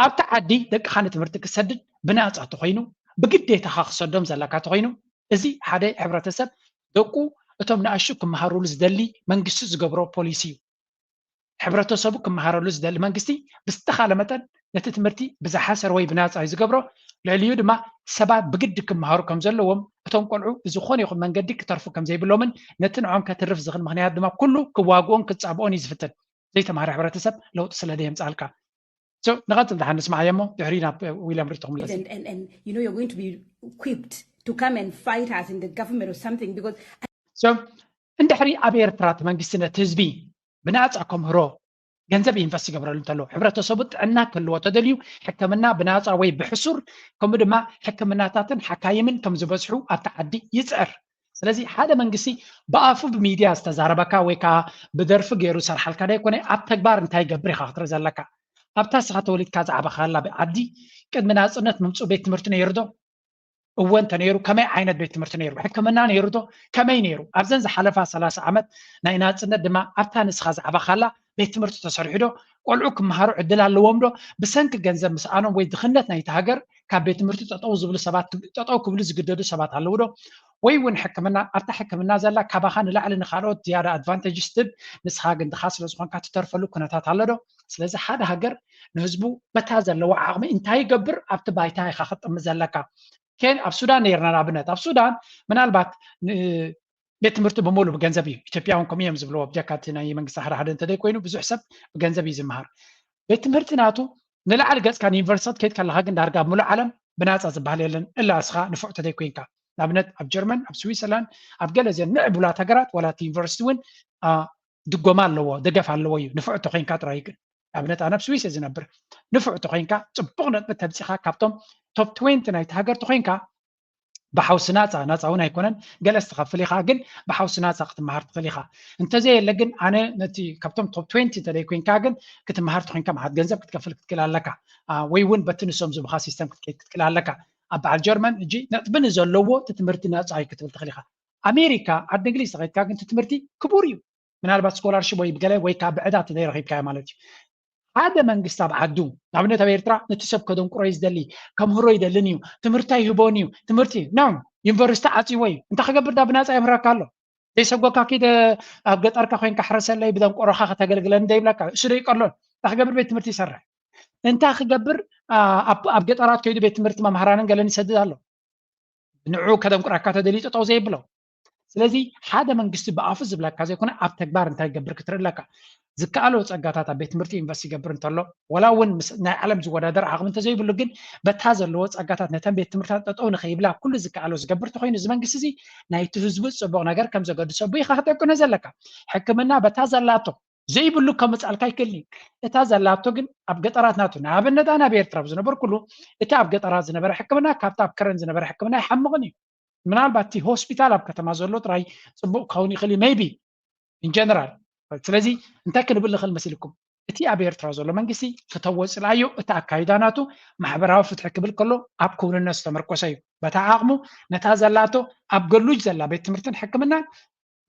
ኣብቲ ዓዲ ደቅኻ ንትምህርቲ ክሰድድ ብናፃ ተኾይኑ ብግዴታኻ ክሰዶም ዘለካ ተኾይኑ እዚ ሓደ ሕብረተሰብ ደቁ እቶም ንኣሹ ክመሃሩሉ ዝደሊ መንግስቲ ዝገብሮ ፖሊሲ እዩ። ሕብረተሰቡ ክመሃረሉ ዝደሊ መንግስቲ ብዝተኻለ መጠን ነቲ ትምህርቲ ብዝሓሰር ወይ ብናፃ እዩ ዝገብሮ። ልዕሊኡ ድማ ሰባት ብግዲ ክመሃሩ ከም ዘለዎም እቶም ቆልዑ ብዝኾነ ይኹን መንገዲ ክተርፉ ከም ዘይብሎምን ነቲ ንዖም ከትርፍ ዝኽእል ምኽንያት ድማ ኩሉ ክዋግኦን ክፃብኦን እዩ ዝፍትን። ዘይተማሃረ ሕብረተሰብ ለውጢ ስለ ዘየምፅኣልካ። ንቐፅል ደሓን ንስማዓዮ እሞ ድሕሪ ናብ ዊልያም ሪቶ ክምለስ። And, and, and you know, you're going to be equipped to come and fight us in the government or something because እንድሕሪ ኣብ ኤርትራ እቲ መንግስቲ ነቲ ህዝቢ ብናፃ ከምህሮ ገንዘብ ኢንቨስት ይገብረሉ እንተሎ ሕብረተሰቡ ጥዕና ክህልዎ ተደልዩ ሕክምና ብናፃ ወይ ብሕሱር ከምኡ ድማ ሕክምናታትን ሓካይምን ከም ዝበዝሑ ኣብቲ ዓዲ ይፅዕር። ስለዚ ሓደ መንግስቲ ብኣፉ ብሚድያ ዝተዛረበካ ወይ ከዓ ብደርፊ ገይሩ ዝሰርሓልካ ዘይኮነ ኣብ ተግባር እንታይ ይገብር ኢኻ ክትርኢ ዘለካ። ኣብታ ስኻ ተወሊድካ ዝዓበኻላ ዓዲ ቅድሚ ናፅነት ምምፅኡ ቤት ትምህርቲ ነይሩ ዶ? እወ እንተነይሩ ከመይ ዓይነት ቤት ትምህርቲ ነይሩ? ሕክምና ነይሩ ዶ? ከመይ ነይሩ? ኣብዘን ዝሓለፋ ሰላሳ ዓመት ናይ ናፅነት ድማ ኣብታ ንስኻ ዝዓበኻላ ቤት ትምህርቲ ተሰሪሑ ዶ? ቆልዑ ክመሃሩ ዕድል ኣለዎም ዶ? ብሰንኪ ገንዘብ ምስኣኖም ወይ ድኽነት ናይቲ ሃገር ካብ ቤት ትምህርቲ ጠጠው ዝብሉ ሰባት ጠጠው ክብሉ ዝግደዱ ሰባት ኣለዉ ዶ? ወይ እውን ሕክምና ኣብታ ሕክምና ዘላ ካባኻ ንላዕሊ ንካልኦት ዝያዳ ኣድቫንቴጅ ትብ ንስኻ ግን ድኻ ስለ ዝኾንካ ትተርፈሉ ኩነታት ኣሎ ዶ? ስለዚ ሓደ ሃገር ንህዝቡ በታ ዘለዎ ዓቕሚ እንታይ ይገብር ኣብቲ ባይታ ኢኻ ክጥምት ዘለካ። ኬን ኣብ ሱዳን ነይርና ንኣብነት ኣብ ሱዳን ምናልባት ቤት ትምህርቲ ብምሉ ብገንዘብ እዩ። ኢትዮጵያ እውን ከምኡ እዮም ዝብልዎ ብጀካ እቲ ናይ መንግስቲ ሓደ ሓደ እንተዘይ ኮይኑ ብዙሕ ሰብ ብገንዘብ እዩ ዝመሃር። ቤት ትምህርቲ ናቱ ንላዕሊ ገፅካ ንዩኒቨርሲታት ከይድ ከለካ ግን ዳርጋ ኣብ ምሉእ ዓለም ብናፃ ዝበሃል የለን እላ እስኻ ንፉዕ ተዘይ ኮይንካ። ንኣብነት ኣብ ጀርመን ኣብ ስዊዘርላንድ ኣብ ገለ ዘን ምዕቡላት ሃገራት ዋላ እቲ ዩኒቨርሲቲ እውን ድጎማ ኣለዎ ደገፍ ኣለዎ እዩ ንፉዕ ተኮይንካ ጥራይ ግን። ንኣብነት ኣነ ኣብ ስዊስ እየ ዝነብር። ንፉዕ ተኮይንካ ፅቡቅ ነጥቢ ተብፂኻ ካብቶም ቶፕ ትዌንቲ ናይቲ ሃገር ተኮይንካ ብሓውሲ ናፃ ናፃ እውን ኣይኮነን ገለ ዝትኸፍል ኢኻ ግን ብሓውሲ ናፃ ክትመሃር ትኽእል ኢኻ። እንተዘየለ ግን ኣነ ነቲ ካብቶም ቶፕ ትዌንቲ እንተደይ ኮይንካ ግን ክትመሃር ተኮይንካ መዓት ገንዘብ ክትከፍል ክትክእል ኣለካ። ወይ እውን በቲ ንሶም ዝብኻ ሲስተም ክትከይድ ክትክእል ኣለካ። ኣብ በዓል ጀርመን እጂ ነጥቢ ንዘለዎ እቲ ትምህርቲ ናፃ እዩ ክትብል ትኽእል ኢኻ። ኣሜሪካ ዓዲ እንግሊዝ ተኸይድካ ግን እቲ ትምህርቲ ክቡር እዩ። ምናልባት ስኮላርሽፕ ወይ ብገለ ወይ ካብ ብዕዳ ተዘይረኺብካዮ ማለት እዩ። ሓደ መንግስቲ ኣብ ዓዱ ንኣብነት ኣብ ኤርትራ ነቲ ሰብ ከደንቁሮ እዩ ዝደሊ ከምህሮ ይደልን እዩ ትምህርቲ ኣይህቦን እዩ ትምህርቲ ኖ ዩኒቨርሲቲ ዓፂዎ እዩ እንታይ ክገብር ዳ ብናፃ የምህረካ ኣሎ ዘይሰጎካ ኪደ ኣብ ገጠርካ ኮይንካ ሕረሰለይ ብደንቆሮካ ከተገልግለኒ ደይብለካ እሱ ደይቀሎን እንታይ ክገብር ቤት ትምህርቲ ይሰርሕ እንታይ ክገብር ኣብ ገጠራት ከይዱ ቤት ትምህርቲ መምሃራንን ገለን ይሰድድ ኣሎ ንዑ ከደንቁራካ ተደልዩ ጠጠው ዘይብሎ ስለዚ ሓደ መንግስቲ ብኣፉ ዝብለካ ዘይኮነ ኣብ ተግባር እንታይ ገብር ክትርኢ ኣለካ ዝከኣሎ ፀጋታት ኣብ ቤት ትምህርቲ ኢንቨስት ይገብር እንተሎ ወላ እውን ናይ ዓለም ዝወዳደር ዓቕሚ እንተዘይብሉ ግን በታ ዘለዎ ፀጋታት ነተን ቤት ትምህርታት ጠጠው ንኸይብላ ኩሉ ዝከኣሎ ዝገብር ተኮይኑ እዚ መንግስቲ እዚ ናይቲ ህዝቡ ፅቡቅ ነገር ከም ዘገድሶ ብኢኻ ክጠቅኖ ዘለካ ሕክምና በታ ዘላቶ ዘይብሉ ከምፅኣልካ ኣይክእልን እዩ እታ ዘላቶ ግን ኣብ ገጠራት ናቱ ንኣብነት ኣነ ኣብ ኤርትራ ዝነበርኩሉ እቲ ኣብ ገጠራት ዝነበረ ሕክምና ካብቲ ኣብ ከረን ዝነበረ ሕክምና ይሓምቕን እዩ ምናልባት እቲ ሆስፒታል ኣብ ከተማ ዘሎ ጥራይ ፅቡቅ ክኸውን ይኽእል እዩ maybe in general ስለዚ እንታይ ክንብል ንኽእል መሲልኩም እቲ ኣብ ኤርትራ ዘሎ መንግስቲ ክተወፅላዮ እቲ ኣካይዳ ናቱ ማሕበራዊ ፍትሒ ክብል ከሎ ኣብ ክውንነት ዝተመርኮሰ እዩ በታ ዓቕሙ ነታ ዘላቶ ኣብ ገሉጅ ዘላ ቤት ትምህርትን ሕክምናን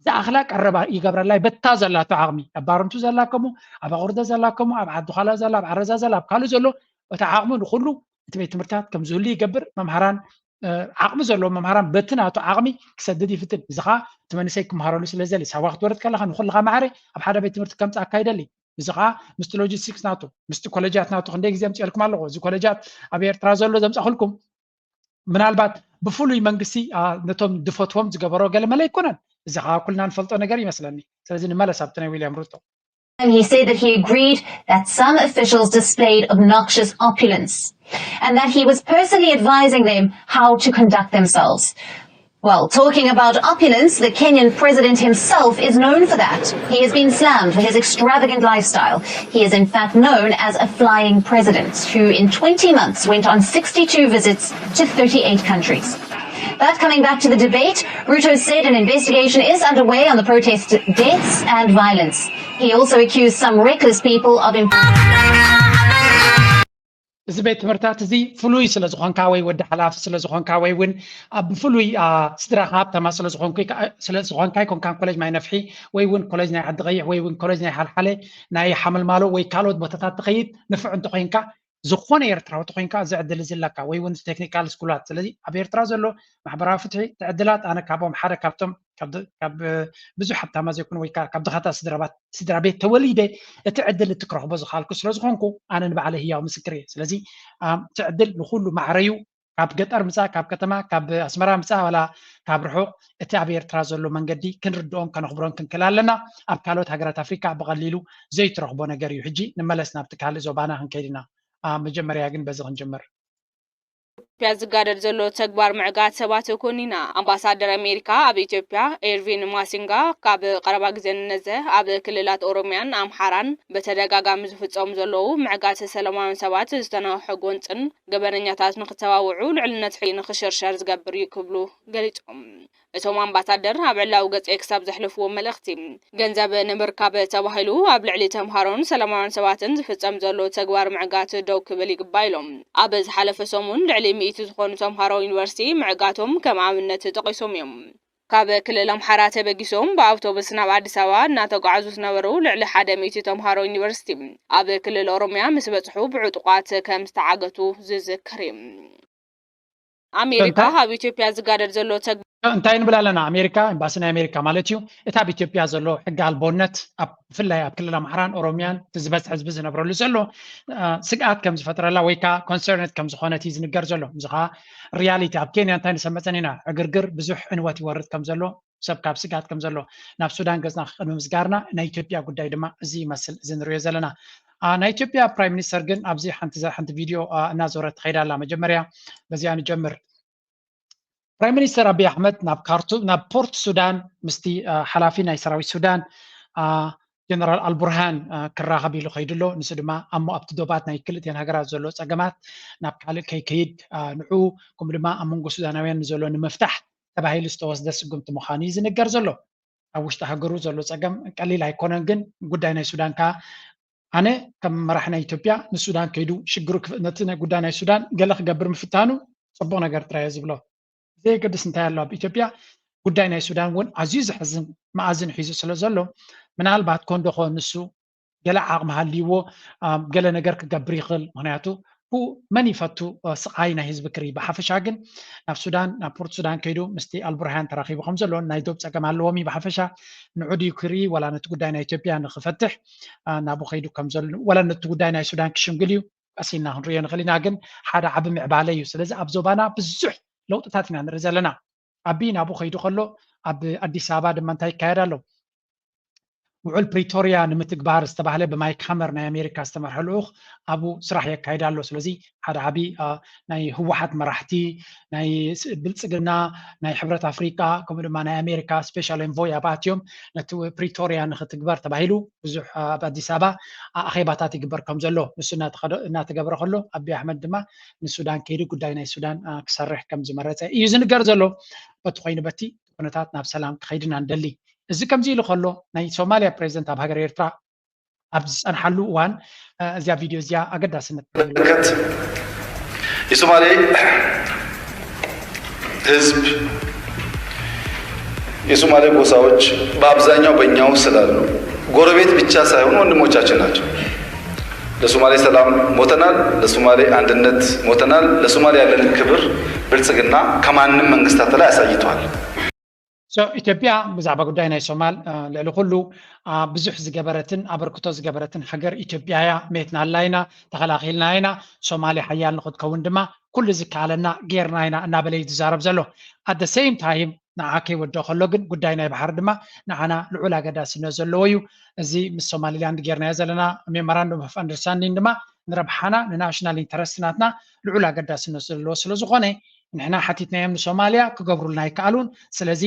ዝኣኽላ ቀረባ ይገብረላይ በታ ዘላቶ ዓቕሚ ኣብ ባረንቱ ዘላ ከምኡ ኣብ ኣቑርደ ዘላ ከምኡ ኣብ ዓዲ ዃላ ዘላ ኣብ ዓረዛ ዘላ ኣብ ካልእ ዘሎ እቲ ዓቕሚ ንኹሉ እቲ ቤት ትምህርትታት ከም ዝህሉ ይገብር። መምሃራን ዓቕሚ ዘለዎ መምሃራን በቲ ናቱ ዓቕሚ ክሰድድ ይፍትን። እዚ ከዓ እቲ መንእሰይ ክምሃረሉ ስለ ዘሊ ሳዋ ክትወርድ ከለካ ንኩልካ ማዕረ ኣብ ሓደ ቤት ትምህርቲ ከምፅኣካ ይደሊ። እዚ ከዓ ምስቲ ሎጂስቲክስ ናቱ ምስቲ ኮሌጃት ናቱ ክንደይ ግዜ ኣምፅኤልኩም ኣለኹ። እዚ ኮሌጃት ኣብ ኤርትራ ዘሎ ዘምፃእኩልኩም ምናልባት ብፍሉይ መንግስቲ ነቶም ድፈትዎም ዝገበሮ ገለመለ ኣይኮነን። እዚ ከዓ ኩልና ንፈልጦ ነገር ይመስለኒ። ስለዚ ንመለስ ኣብቲ ናይ ዊልያም ሩቶ። And he said that he agreed that some officials displayed obnoxious opulence and that he was personally advising them how to conduct themselves. Well, talking about opulence, the Kenyan president himself is known for that. He has been slammed for his extravagant lifestyle. He is in fact known as a flying president who in twenty months went on sixty-two visits to thirty-eight countries. But coming back to the debate, Ruto said an investigation is underway on the protest deaths and violence. He also accused some reckless people of እዚ ቤት ትምህርታት እዚ ፍሉይ ስለ ዝኾንካ ወይ ወዲ ሓላፊ ስለ ዝኾንካ ወይ እውን ኣብ ብፍሉይ ስድራኻ ሃብታማ ስለ ዝኾንካ ኣይኮንካን ኮሌጅ ማይ ነፍሒ ወይ እውን ኮሌጅ ናይ ዓዲ ቀይሕ ወይ እውን ኮሌጅ ናይ ሓልሓለ ናይ ሓመልማሎ ወይ ካልኦት ቦታታት ትኸይድ ንፍዕ እንተኮይንካ ዝኾነ ኤርትራዊ ተኮይንካ እዚ ዕድል እዚ ኣለካ ወይ እውን ቴክኒካል ስኩላት። ስለዚ ኣብ ኤርትራ ዘሎ ማሕበራዊ ፍትሒ እቲ ዕድላት ኣነ ካብኦም ሓደ ካብቶም ካብ ብዙሕ ሃብታማ ዘይኮኑ ወይ ካብ ድኻታት ስድራ ቤት ተወሊደ እቲ ዕድል እቲ ክረኽቦ ዝኽኣልኩ ስለ ዝኾንኩ ኣነ ንባዕለ ህያው ምስክር እየ። ስለዚ እቲ ዕድል ንኩሉ ማዕረዩ ካብ ገጠር ምፃእ ካብ ከተማ ካብ ኣስመራ ምፃእ ዋላ ካብ ርሑቕ እቲ ኣብ ኤርትራ ዘሎ መንገዲ ክንርድኦን ከነኽብሮን ክንክእል ኣለና። ኣብ ካልኦት ሃገራት ኣፍሪካ ብቐሊሉ ዘይትረኽቦ ነገር እዩ። ሕጂ ንመለስ ናብቲ ካልእ ዞባና ክንከይድ ኢና። መጀመርያ ግን በዚ ክንጅምር። ኢትዮጵያ ዝጋደድ ዘሎ ተግባር ምዕጋት ሰባት ኮኒና። ኣምባሳደር ኣሜሪካ ኣብ ኢትዮጵያ ኤርቪን ማሲንጋ ካብ ቀረባ ግዜ ንነዘ ኣብ ክልላት ኦሮሚያን ኣምሓራን ብተደጋጋሚ ዝፍጸሙ ዘለዉ ምዕጋት ሰላማውያን ሰባት ዝተናውሐ ጎንፅን ገበነኛታት ንክተባብዑ ልዕልነት ሕጊ ንክሽርሸር ዝገብር እዩ ክብሉ ገሊጾም። እቶም ኣምባሳደር ኣብ ዕላዊ ገጽ ኤክስ ኣብ ዘሕለፍዎ መልእኽቲ፣ ገንዘብ ንምርካብ ተባሂሉ ኣብ ልዕሊ ተምሃሮን ሰላማውያን ሰባትን ዝፍጸም ዘሎ ተግባር ምዕጋት ደው ክብል ይግባእ ኢሎም። ኣብ ዝሓለፈ ሰሙን ልዕሊ ሚእቲ ዝኾኑ ተምሃሮ ዩኒቨርሲቲ ምዕጋቶም ከም ኣብነት ጠቒሶም እዮም። ካብ ክልል ኣምሓራ ተበጊሶም ብኣውቶቡስ ናብ ኣዲስ ኣበባ እናተጓዓዙ ዝነበሩ ልዕሊ ሓደ ሚእቲ ተምሃሮ ዩኒቨርሲቲ ኣብ ክልል ኦሮሚያ ምስ በጽሑ ብዕጡቓት ከም ዝተዓገቱ ዝዝከር እዩ። ኣሜሪካ ኣብ ኢትዮጵያ ዝጋደድ ዘሎ ተግ እንታይ ንብል ኣለና? ኣሜሪካ ኤምባሲ ናይ ኣሜሪካ ማለት እዩ። እቲ ኣብ ኢትዮጵያ ዘሎ ሕጊ ኣልቦነት ኣብ ብፍላይ ኣብ ክልል ኣምሓራን ኦሮሚያን እቲ ዝበዝሐ ህዝቢ ዝነብረሉ ዘሎ ስግኣት ከም ዝፈጥረላ ወይ ከዓ ኮንሰርነት ከም ዝኾነት እዩ ዝንገር ዘሎ። እዚ ከዓ ሪያሊቲ ኣብ ኬንያ እንታይ ንሰምዕ ፀኒና ዕግርግር ብዙሕ ዕንወት ይወርድ ከም ዘሎ ሰብ ካብ ስግኣት ከም ዘሎ ናብ ሱዳን ገፅና ቅድሚ ምስጋርና ናይ ኢትዮጵያ ጉዳይ ድማ እዚ ይመስል እዚ ንሪኦ ዘለና። ናይ ኢትዮጵያ ፕራይም ሚኒስተር ግን ኣብዚ ሓንቲ ሓንቲ ቪድዮ እናዞረት ትኸይድ ኣላ። መጀመርያ በዚኣ ንጀምር። ፕራይም ሚኒስተር ኣብይ ኣሕመድ ናብ ካርቱም ናብ ፖርት ሱዳን ምስቲ ሓላፊ ናይ ሰራዊት ሱዳን ጀነራል ኣልቡርሃን ክራኸብ ኢሉ ከይዱ ኣሎ። ንሱ ድማ ኣሞ ኣብቲ ዶባት ናይ ክልቲኤን ሃገራት ዘሎ ፀገማት ናብ ካልእ ከይከይድ ንዑ ከምኡ ድማ ኣብ መንጎ ሱዳናውያን ንዘሎ ንምፍታሕ ተባሂሉ ዝተወስደ ስጉምቲ ምዃኑ እዩ ዝንገር ዘሎ። ኣብ ውሽጢ ሃገሩ ዘሎ ፀገም ቀሊል ኣይኮነን፣ ግን ጉዳይ ናይ ሱዳን ከዓ ኣነ ከም መራሒ ናይ ኢትዮጵያ ንሱዳን ከይዱ ሽግሩ ነቲ ጉዳይ ናይ ሱዳን ገለ ክገብር ምፍታኑ ፅቡቕ ነገር ጥራይ ዝብሎ። ዘየገድስ እንታይ ኣሎ ኣብ ኢትዮጵያ ጉዳይ ናይ ሱዳን እውን ኣዝዩ ዘሕዝን መኣዝን ሒዙ ስለ ዘሎ ምናልባት ኮንዶ ኮን ንሱ ገለ ዓቕሚ ሃልይዎ ገለ ነገር ክገብር ይኽእል። ምክንያቱ ብኡ መን ይፈቱ ስቓይ ናይ ህዝቢ ክርኢ። ብሓፈሻ ግን ናብ ሱዳን ናብ ፖርት ሱዳን ከይዱ ምስቲ ኣልቡርሃን ተራኺቡ ከም ዘሎ ናይ ዶብ ፀገም ኣለዎም እዩ ብሓፈሻ ንዑ ድዩ ክርኢ ወላ ነቲ ጉዳይ ናይ ኢትዮጵያ ንክፈትሕ ናብኡ ከይዱ ከም ዘሎ ወላ ነቲ ጉዳይ ናይ ሱዳን ክሽምግል እዩ ቀስ ኢልና ክንሪኦ ንኽእል ኢና። ግን ሓደ ዓቢ ምዕባለ እዩ። ስለዚ ኣብ ዞባና ብዙሕ ለውጥታት ኢና ንርኢ ዘለና። ኣቢ ናብኡ ከይዱ ከሎ ኣብ ኣዲስ ኣበባ ድማ እንታይ ይካየድ ኣሎ? ውዕል ፕሪቶርያ ንምትግባር ዝተባህለ ብማይክ ሃመር ናይ ኣሜሪካ ዝተመርሐ ልኡኽ ኣብኡ ስራሕ የካይድ ኣሎ። ስለዚ ሓደ ዓቢ ናይ ህወሓት መራሕቲ ናይ ብልፅግና ናይ ሕብረት ኣፍሪቃ ከምኡ ድማ ናይ ኣሜሪካ ስፔሻል ኤንቮይ ኣብኣትዮም ነቲ ፕሪቶርያ ንክትግበር ተባሂሉ ብዙሕ ኣብ ኣዲስ ኣበባ ኣኼባታት ይግበር ከም ዘሎ ንሱ እናተገበረ ከሎ ኣቢ ኣሕመድ ድማ ንሱዳን ከይዱ ጉዳይ ናይ ሱዳን ክሰርሕ ከም ዝመረፀ እዩ ዝንገር ዘሎ። በቲ ኮይኑ በቲ ኩነታት ናብ ሰላም ክኸይድና ንደሊ። እዚ ከምዚ ኢሉ ከሎ ናይ ሶማልያ ፕሬዚደንት ኣብ ሃገር ኤርትራ ኣብ ዝፀንሓሉ እዋን እዚኣ ቪድዮ እዚኣ ኣገዳስነት የሶማሌ ህዝብ የሶማሌ ጎሳዎች በአብዛኛው በእኛ ውስጥ ስላሉ ጎረቤት ብቻ ሳይሆኑ ወንድሞቻችን ናቸው። ለሶማሌ ሰላም ሞተናል፣ ለሶማሌ አንድነት ሞተናል። ለሶማሌ ያለንን ክብር ብልጽግና ከማንም መንግስታት በላይ አሳይቷል። So ኢትዮጵያ ብዛዕባ ጉዳይ ናይ ሶማል ልዕሊ ኩሉ ብዙሕ ዝገበረትን ኣበርክቶ ዝገበረትን ሃገር ኢትዮጵያ እያ። ሜትና ኣላ ኢና፣ ተኸላኺልና ኢና። ሶማሌ ሓያል ንክትከውን ድማ ኩሉ ዝከኣለና ጌርና ኢና እናበለ እዩ ዝዛረብ ዘሎ። At the same time ንዓ ከይወደኦ ከሎ ግን ጉዳይ ናይ ባሕሪ ድማ ንዓና ልዑል ኣገዳስነት ዘለዎ እዩ። እዚ ምስ ሶማሊላንድ ጌርናዮ ዘለና memorandum of understanding ድማ ንረብሓና ንናሽናል ኢንተረስት ናትና ልዑል ኣገዳስነት ዘለዎ ስለ ዝኾነ ንሕና ሓቲትናዮም ንሶማልያ ክገብሩልና ኣይከኣሉን። ስለዚ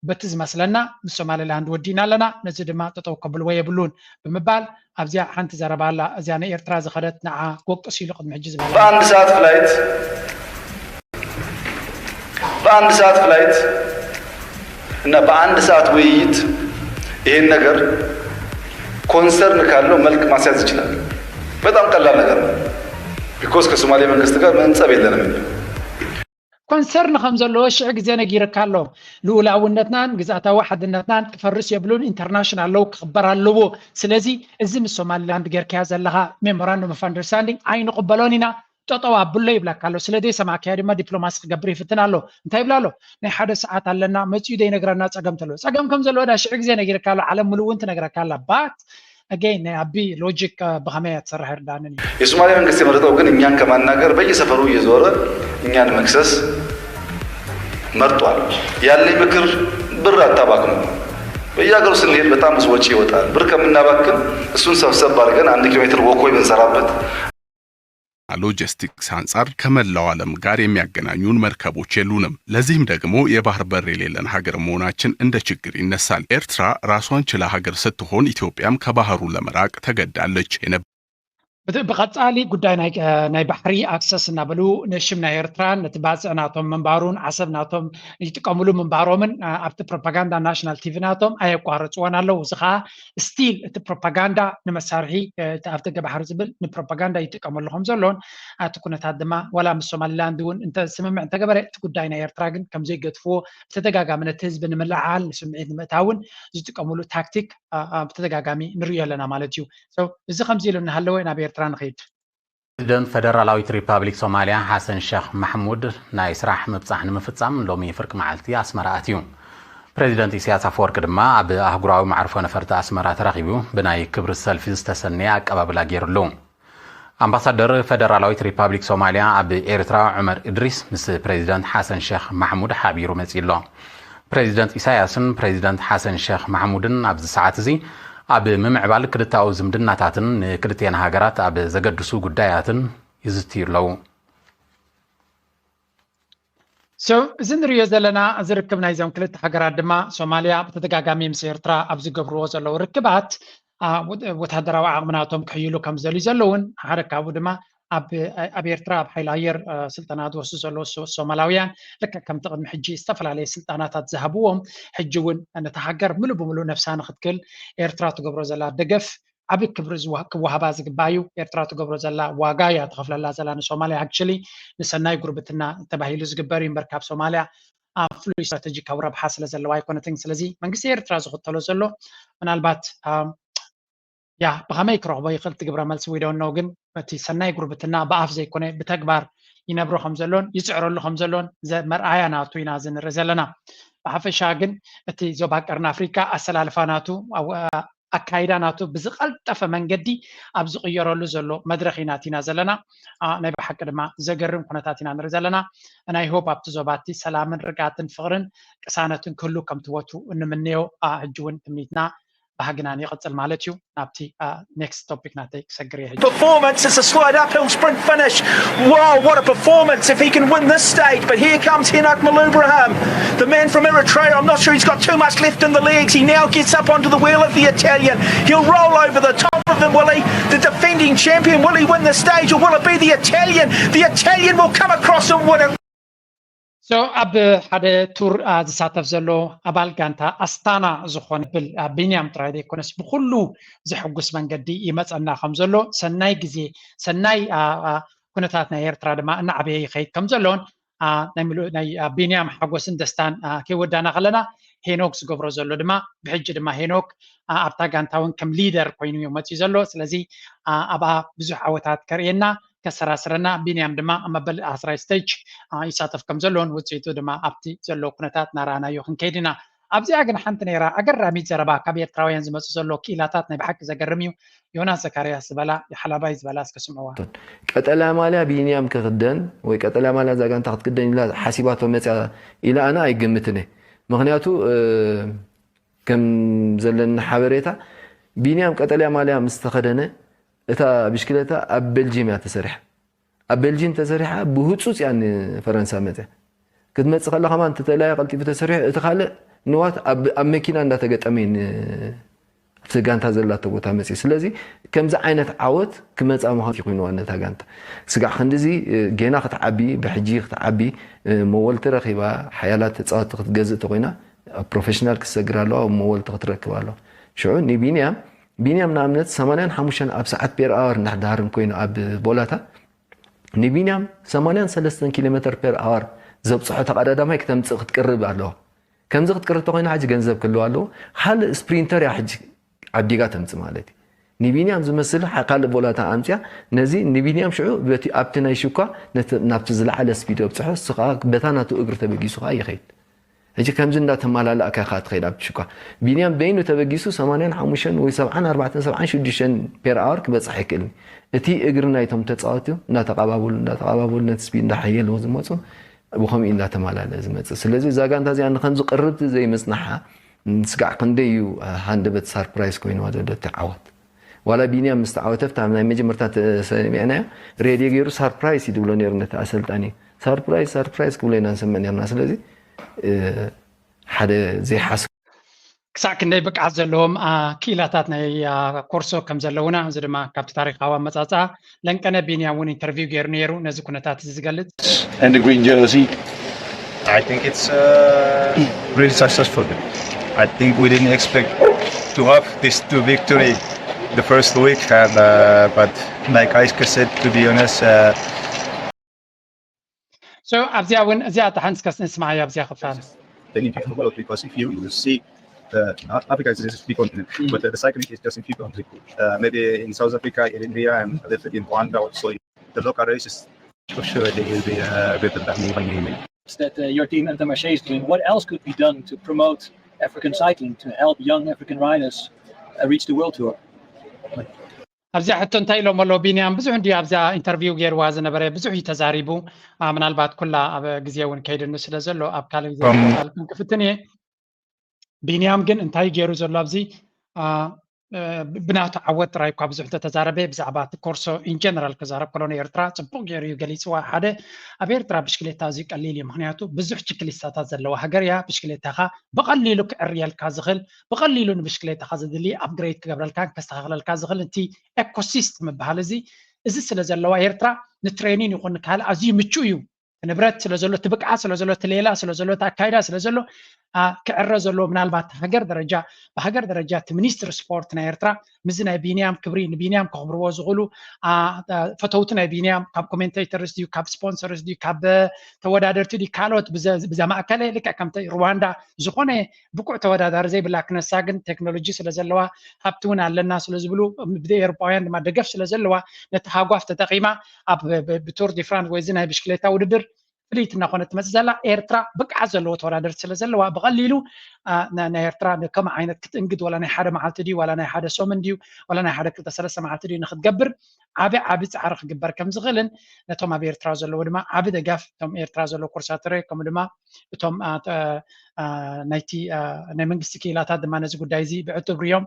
በቲ ዝመስለና ምስ ሶማሊላንድ ወዲእና ኣለና፣ ነዚ ድማ ጠጠው ከብልዎ የብሉን ብምባል ኣብዚኣ ሓንቲ ዘረባ ኣላ። እዚኣ ንኤርትራ ዝኸደት ንዓ ወቅስ ኢሉ ቅድሚ ሕጂ ዝበላ በአንድ ሰዓት ፍላይት በአንድ ሰዓት ፍላይት እና በአንድ ሰዓት ውይይት ይሄን ነገር ኮንሰርን ካለው መልክ ማስያዝ ይችላል። በጣም ቀላል ነገር ነው። ቢኮዝ ከሶማሌ መንግስት ጋር ምንም ጸብ የለንም። ኮንሰርን ከም ዘለዎ ሽሕ ግዜ ነጊርካ ኣሎ። ልኡላውነትናን ግዝኣታዊ ሓድነትናን ክፈርስ የብሉን። ኢንተርናሽናል ሎው ክኽበር ኣለዎ። ስለዚ እዚ ምስ ሶማሊላንድ ጌርካዮ ዘለኻ memorandum of understanding ኣይንቕበሎን ኢና። ጠጠው ኣብሎ ይብለካ ኣሎ። ስለ ዘይሰማዕካዮ ድማ ዲፕሎማሲ ክገብር ይፍትን ኣሎ። እንታይ ይብላ ኣሎ? ናይ ሓደ ሰዓት ኣለና፣ መፂኡ ዘይነግረና ፀገም ተሎ። ፀገም ከም ዘለዎ ዳ ሽሕ ግዜ ነጊርካ ኣሎ። ዓለም ምሉእ እውን ትነግረካ ኣላ። But again ናይ ኣቢ ሎጂክ ብኸመይ እያ ትሰርሕ ኣይርዳእንን እዩ። የሶማሌ መንግስት የመረጠው ግን እኛን ከማናገር በየሰፈሩ እየዞረ እኛን መክሰስ መርጧል። ያለኝ ምክር ብር አታባክኑ። በየሀገሩ ስንሄድ በጣም ብዙ ወጪ ይወጣል። ብር ከምናባክን እሱን ሰብሰብ አድርገን አንድ ኪሎ ሜትር ወኮይ ብንሰራበት ሎጂስቲክስ አንጻር ከመላው ዓለም ጋር የሚያገናኙን መርከቦች የሉንም። ለዚህም ደግሞ የባህር በር የሌለን ሀገር መሆናችን እንደ ችግር ይነሳል። ኤርትራ ራሷን ችላ ሀገር ስትሆን ኢትዮጵያም ከባህሩ ለመራቅ ተገዳለች። ብቐጻሊ ጉዳይ ናይ ባሕሪ ኣክሰስ እናበሉ ንሽም ናይ ኤርትራን ነቲ ባጽዕ ናቶም ምንባሩን ዓሰብ ናቶም ይጥቀምሉ ምንባሮምን ኣብቲ ፕሮፓጋንዳ ናሽናል ቲቪ ናቶም ኣየቋረፅዎን ኣለዉ። እዚ ከዓ ስቲል እቲ ፕሮፓጋንዳ ንመሳርሒ ኣብቲ ገባሕሪ ዝብል ንፕሮፓጋንዳ ይጥቀመሉ ከም ዘሎን ኣብቲ ኩነታት ድማ ዋላ ምስ ሶማሊላንድ እውን እንተ ስምምዕ እንተገበረ እቲ ጉዳይ ናይ ኤርትራ ግን ከም ዘይገድፍዎ ብተደጋጋሚ ነቲ ህዝቢ ንምልዓል ንስምዒት ንምእታውን ዝጥቀምሉ ታክቲክ ብተደጋጋሚ ንሪኦ ኣለና ማለት እዩ። እዚ ከምዚ ኢሉ እናሃለወ ናብ ኤርትራ ንኸይድ። ፕሬዚደንት ፈደራላዊት ሪፓብሊክ ሶማልያ ሓሰን ሸኽ ማሕሙድ ናይ ስራሕ ምብጻሕ ንምፍጻም ሎሚ ፍርቂ መዓልቲ ኣስመራ ኣትዩ። ፕሬዚደንት ኢሳያስ ኣፈወርቂ ድማ ኣብ ኣህጉራዊ መዕርፎ ነፈርቲ ኣስመራ ተራኺቡ ብናይ ክብሪ ሰልፊ ዝተሰነየ ኣቀባብላ ገይሩሉ። ኣምባሳደር ፈደራላዊት ሪፓብሊክ ሶማልያ ኣብ ኤርትራ ዑመር እድሪስ ምስ ፕሬዚደንት ሓሰን ሸኽ ማሕሙድ ሓቢሩ መጺኡ ኣሎ። ፕሬዚደንት ኢሳያስን ፕሬዚደንት ሓሰን ሸኽ ማሕሙድን ኣብዚ ሰዓት እዚ ኣብ ምምዕባል ክልተኣዊ ዝምድናታትን ንክልቲኤን ሃገራት ኣብ ዘገድሱ ጉዳያትን ይዝትዩ ኣለዉ። እዚ ንሪኦ ዘለና እዚ ርክብ ናይዞም ክልተ ሃገራት ድማ ሶማልያ ብተደጋጋሚ ምስ ኤርትራ ኣብ ዝገብርዎ ዘለዉ ርክባት ወታደራዊ ዓቕሚ ናቶም ክሕይሉ ከም ዝደልዩ ዘለውን ሓደ ካብኡ ድማ ኣብ ኤርትራ ኣብ ሓይሊ ኣየር ስልጠና ዝወስዱ ዘለዉ ሶማላውያን ልክዕ ከምቲ ቅድሚ ሕጂ ዝተፈላለየ ስልጠናታት ዝሃብዎም ሕጂ እውን ነታ ሃገር ምሉእ ብምሉእ ነብሳ ንክትክል ኤርትራ ትገብሮ ዘላ ደገፍ ዓቢ ክብሪ ክወሃባ ዝግባእ እዩ። ኤርትራ ትገብሮ ዘላ ዋጋ እያ ትኸፍለላ ዘላ ንሶማልያ። Actually ንሰናይ ጉርብትና ተባሂሉ ዝግበር እዩ እምበር ካብ ሶማልያ ፍሉይ ስትራተጂካዊ ረብሓ ስለ ዘለዋ ኣይኮነትን። ስለዚ መንግስቲ ኤርትራ ዝኽተሎ ዘሎ ምናልባት ያ ብኸመይ ክረኽቦ ይኽእል እቲ ግብረ መልሲ we don't know፣ ግን እቲ ሰናይ ጉርብትና ብኣፍ ዘይኮነ ብተግባር ይነብሮ ከም ዘሎን ይጽዕረሉ ከም ዘሎን መርኣያ ናቱ ኢና እዚ ንርኢ ዘለና። ብሓፈሻ ግን እቲ ዞባ ቀርኒ ኣፍሪካ ኣሰላልፋ ናቱ ኣካይዳ ናቱ ብዝቐልጠፈ መንገዲ ኣብ ዝቕየረሉ ዘሎ መድረኽ ኢና ኣቲና ዘለና። ናይ ብሓቂ ድማ ዘገርም ኩነታት ኢና ንርኢ ዘለና። ናይ ሆፕ ኣብቲ ዞባ እቲ ሰላምን ርግኣትን ፍቕርን ቅሳነትን ክህሉ ከምቲ ወትሩ እንምነዮ ሕጂ እውን ትምኒትና ባህግናን ይቕጽል ማለት እዩ። ናብቲ ኔክስት ቶፒክ ናተይ ክሰግር እየ። Performance, it's a slide uphill sprint finish. Wow, what a performance if he can win this stage. But here comes Henok Malubraham, the man from Eritrea. I'm not sure he's got too much left in the legs. He now gets up onto the wheel of the Italian. He'll roll over the top of him, will he? The defending champion, will he win this stage or will it be the Italian? The Italian will come across and win it. So ኣብ ሓደ ቱር ዝሳተፍ ዘሎ ኣባል ጋንታ ኣስታና ዝኾነ ብል ቢንያም ጥራይ ዘይኮነስ ብኩሉ ዘሕጉስ መንገዲ ይመፀና ከም ዘሎ ሰናይ ግዜ ሰናይ ኩነታት ናይ ኤርትራ ድማ እናዓበየ ይኸይድ ከም ዘሎን ናይ ቢንያም ሓጎስን ደስታን ከይወዳና ከለና ሄኖክ ዝገብሮ ዘሎ ድማ ብሕጂ ድማ ሄኖክ ኣብታ ጋንታ እውን ከም ሊደር ኮይኑ እዩ መፅኡ ዘሎ። ስለዚ ኣብኣ ብዙሕ ዓወታት ከርእየና ከሰራስረና፣ ቢንያም ድማ ኣብ መበል ዓስራይ ስቴጅ ይሳተፍ ከም ዘለዎን ውፅኢቱ ድማ ኣብቲ ዘሎ ኩነታት እናረኣናዮ ክንከይድ ኢና። ኣብዚኣ ግን ሓንቲ ነይራ ኣገራሚት ዘረባ ካብ ኤርትራውያን ዝመፁ ዘሎ ክኢላታት ናይ ብሓቂ ዘገርም እዩ። ዮናስ ዘካርያስ ዝበላ ሓላባይ ዝበላ እስከ ስምዕዋ። ቀጠልያ ማልያ ቢንያም ክክደን ወይ ቀጠልያ ማልያ እዛ ጋንታ ክትክደን ኢላ ሓሲባቶ መፅያ ኢላ ኣነ ኣይግምትን እየ። ምክንያቱ ከም ዘለኒ ሓበሬታ ቢንያም ቀጠልያ ማልያ ምስ ተኸደነ እታ ብሽክለታ ኣብ ቤልጅየም እያ ተሰሪሓ። ኣብ ቤልጅየም ተሰሪሓ ብህፁፅ እያ ንፈረንሳ መፅያ። ክትመፅእ ከላ ከማን ተተላየ ቀልጢፉ ተሰሪሑ እቲ ካልእ ንዋት ኣብ መኪና እንዳተገጠመ እዩ ኣብቲ ጋንታ ዘላቶ ቦታ መፅዩ። ስለዚ ከምዚ ዓይነት ዓወት ክመፃ ምዃን ኮይንዋ ነታ ጋንታ ስጋዕ ክንድዚ ጌና ክትዓቢ ብሕጂ ክትዓቢ መወልቲ ረኺባ ሓያላት ተፃወቲ ክትገዝእ ተኮይና ኣብ ፕሮፌሽናል ክትሰግር ኣለዋ መወልቲ ክትረክብ ኣለዋ። ሽዑ ንቢንያም ቢንያም ንኣብነት ሰማንያን ሓሙሽተን ኣብ ሰዓት ፔር ኣወር እንዳሕዳሃርም ኮይኑ ኣብ ቦላታ ንቢንያም ሰማንያን ሰለስተን ኪሎ ሜተር ፔር ኣወር ዘብፅሖ ተቐዳዳማይ ክተምፅእ ክትቅርብ ኣለዋ። ከምዚ ክትቅርብ ተኮይና ሕጂ ገንዘብ ክህልዋ ኣለዎ። ካልእ ስፕሪንተር እያ ሕጂ ዓዲጋ ተምፅእ ማለት እዩ። ንቢንያም ዝመስል ካልእ ቦላታ ኣምፅያ ነዚ ንቢንያም ሽዑ በቲ ኣብቲ ናይ ሽኳ ናብቲ ዝለዓለ ስፒድ ኣብፅሖ እሱ ከዓ በታ ናቱ እግሪ ተበጊሱ ከዓ ይኸይድ። ሕጂ ከምዚ እንዳተማላለእካ ኢኻ ትኸይድ ኣብቲ ሽኳ። ቢንያም በይኑ ተበጊሱ ሰማንያን ሓሙሽተን ወይ ሰብዓን ኣርባዕተን ሰብዓን ሽዱሽተን ፔር ኣወር ክበፅሕ ኣይክእልን። እቲ እግሪ ናይቶም ተፃወቲ እንዳተቐባበሉ እንዳተቐባበሉ ነቲ ስፒድ እንዳሓየልዎ ዝመፁ ብኸምኡ እንዳተማላለአ ዝመፅእ። ስለዚ እዛ ጋንታ እዚኣ ንከምዚ ቅርብቲ ዘይምፅናሓ ስጋዕ ክንደይ እዩ ሃንደበት ሳርፕራይዝ ኮይንዋ ዘሎ እቲ ዓወት። ዋላ ቢንያም ምስ ተዓወተ ኣብታ ናይ መጀመርታ ሰሚዕናዮ ሬድዮ ገይሩ ሳርፕራይዝ እዩ ዝብሎ ነይሩ ነቲ ኣሰልጣኒ። ሳርፕራይዝ ሳርፕራይዝ ክብሎ ኢና ንሰምዕ ነርና። ስለዚ ሓደ ዘይሓስ ክሳዕ ክንደይ ብቅዓት ዘለዎም ክኢላታት ናይ ኮርሶ ከም ዘለውና፣ እዚ ድማ ካብቲ ታሪካዊ ኣመፃፅኣ ለንቀነ ቢንያም እውን ኢንተርቪው ገይሩ ነይሩ ነዚ ኩነታት እዚ ዝገልፅ። And the green jersey. I think it's uh, really successful. I think we didn't expect to have this two victory the first week, and uh, but like I said, to be honest, uh, so ኣብዚኣ እውን እዚኣ እታ ሓንቲ እስከ ንስማዓያ ኣብዚኣ ክፋል They need to develop because if you, you see, uh, Africa is a big continent, but uh, the cycling is just in few countries. Uh, maybe in South Africa, in India, and a little bit in Rwanda also. The local races, for sure, they will be uh, better than Nibali. That uh, your team Intermarché is doing. What else could be done to promote African cycling, to help young African riders uh, reach the World Tour? ኣብዚኣ ሕቶ እንታይ ኢሎም ኣለዉ ቢንያም? ብዙሕ እንድዩ ኣብዚኣ ኢንተርቪው ገይርዋ ዝነበረ፣ ብዙሕ እዩ ተዛሪቡ። ምናልባት ኩላ ኣብ ግዜ እውን ከይድኑ ስለ ዘሎ ኣብ ካልእ ግዜ ክፍትን እየ። ቢንያም ግን እንታይ ገይሩ ዘሎ ኣብዚ ብናቱ ዓወት ጥራይ እኳ ብዙሕ እንተተዛረበ፣ ብዛዕባ እቲ ኮርሶ ኢንጀነራል ክዛረብ ከሎ ንኤርትራ ጽቡቕ ገይሩ እዩ ገሊጽዋ። ሓደ ኣብ ኤርትራ ብሽክሌታ ኣዝዩ ቀሊል እዩ፣ ምክንያቱ ብዙሕ ችክሊስታታት ዘለዋ ሃገር እያ። ብሽክሌታኻ ብቐሊሉ ክዕርየልካ ዝኽእል፣ ብቐሊሉ ንብሽክሌታኻ ዘድሊ ኣፕግሬድ ክገብረልካን ከስተኻኽለልካ ዝኽእል እቲ ኤኮሲስት ምበሃል እዚ እዚ ስለ ዘለዋ ኤርትራ ንትሬኒን ይኹን ካልእ ኣዝዩ ምቹእ እዩ። ንብረት ስለ ዘሎ፣ እቲ ብቅዓት ስለ ዘሎ፣ እቲ ሌላ ስለ ዘሎ፣ እቲ ኣካይዳ ስለ ዘሎ ክዕረ ዘለዎ ምናልባት ሃገር ደረጃ ብሃገር ደረጃ እቲ ሚኒስትሪ ስፖርት ናይ ኤርትራ ምስዚ ናይ ቢንያም ክብሪ ንቢንያም ከኽብርዎ ዝኽእሉ ፈተውቲ ናይ ቢንያም ካብ ኮሜንቴተርስ ድዩ ካብ ስፖንሰርስ ድዩ ካብ ተወዳደርቲ ድዩ ካልኦት ብዘማእከለ ልክዕ ከምቲ ሩዋንዳ ዝኾነ ብቁዕ ተወዳዳሪ ዘይብላ ክነሳ ግን ቴክኖሎጂ ስለ ዘለዋ ሃብቲ እውን ኣለና ስለ ዝብሉ ብኤውሮጳውያን ድማ ደገፍ ስለ ዘለዋ ነቲ ሃጓፍ ተጠቂማ ኣብ ብቱር ዲ ፍራንስ ወይ እዚ ናይ ብሽክሌታ ውድድር ፍልይቲ እናኾነት ትመፅእ ዘላ ኤርትራ ብቅዓት ዘለዎ ተወዳደርቲ ስለ ዘለዋ ብቐሊሉ ናይ ኤርትራ ከም ዓይነት ክትእንግድ ዋላ ናይ ሓደ መዓልቲ ድዩ ዋላ ናይ ሓደ ሰሙን ድዩ ዋላ ናይ ሓደ ክልተ ሰለስተ መዓልቲ ድዩ ንክትገብር ዓቢ ዓቢ ፃዕሪ ክግበር ከም ዝኽእልን ነቶም ኣብ ኤርትራ ዘለዉ ድማ ዓቢ ደጋፍ እቶም ኤርትራ ዘለዉ ኮርሳተረ ከምኡ ድማ እቶም ናይቲ ናይ መንግስቲ ክኢላታት ድማ ነዚ ጉዳይ እዚ ብዕቱብ ሪኦም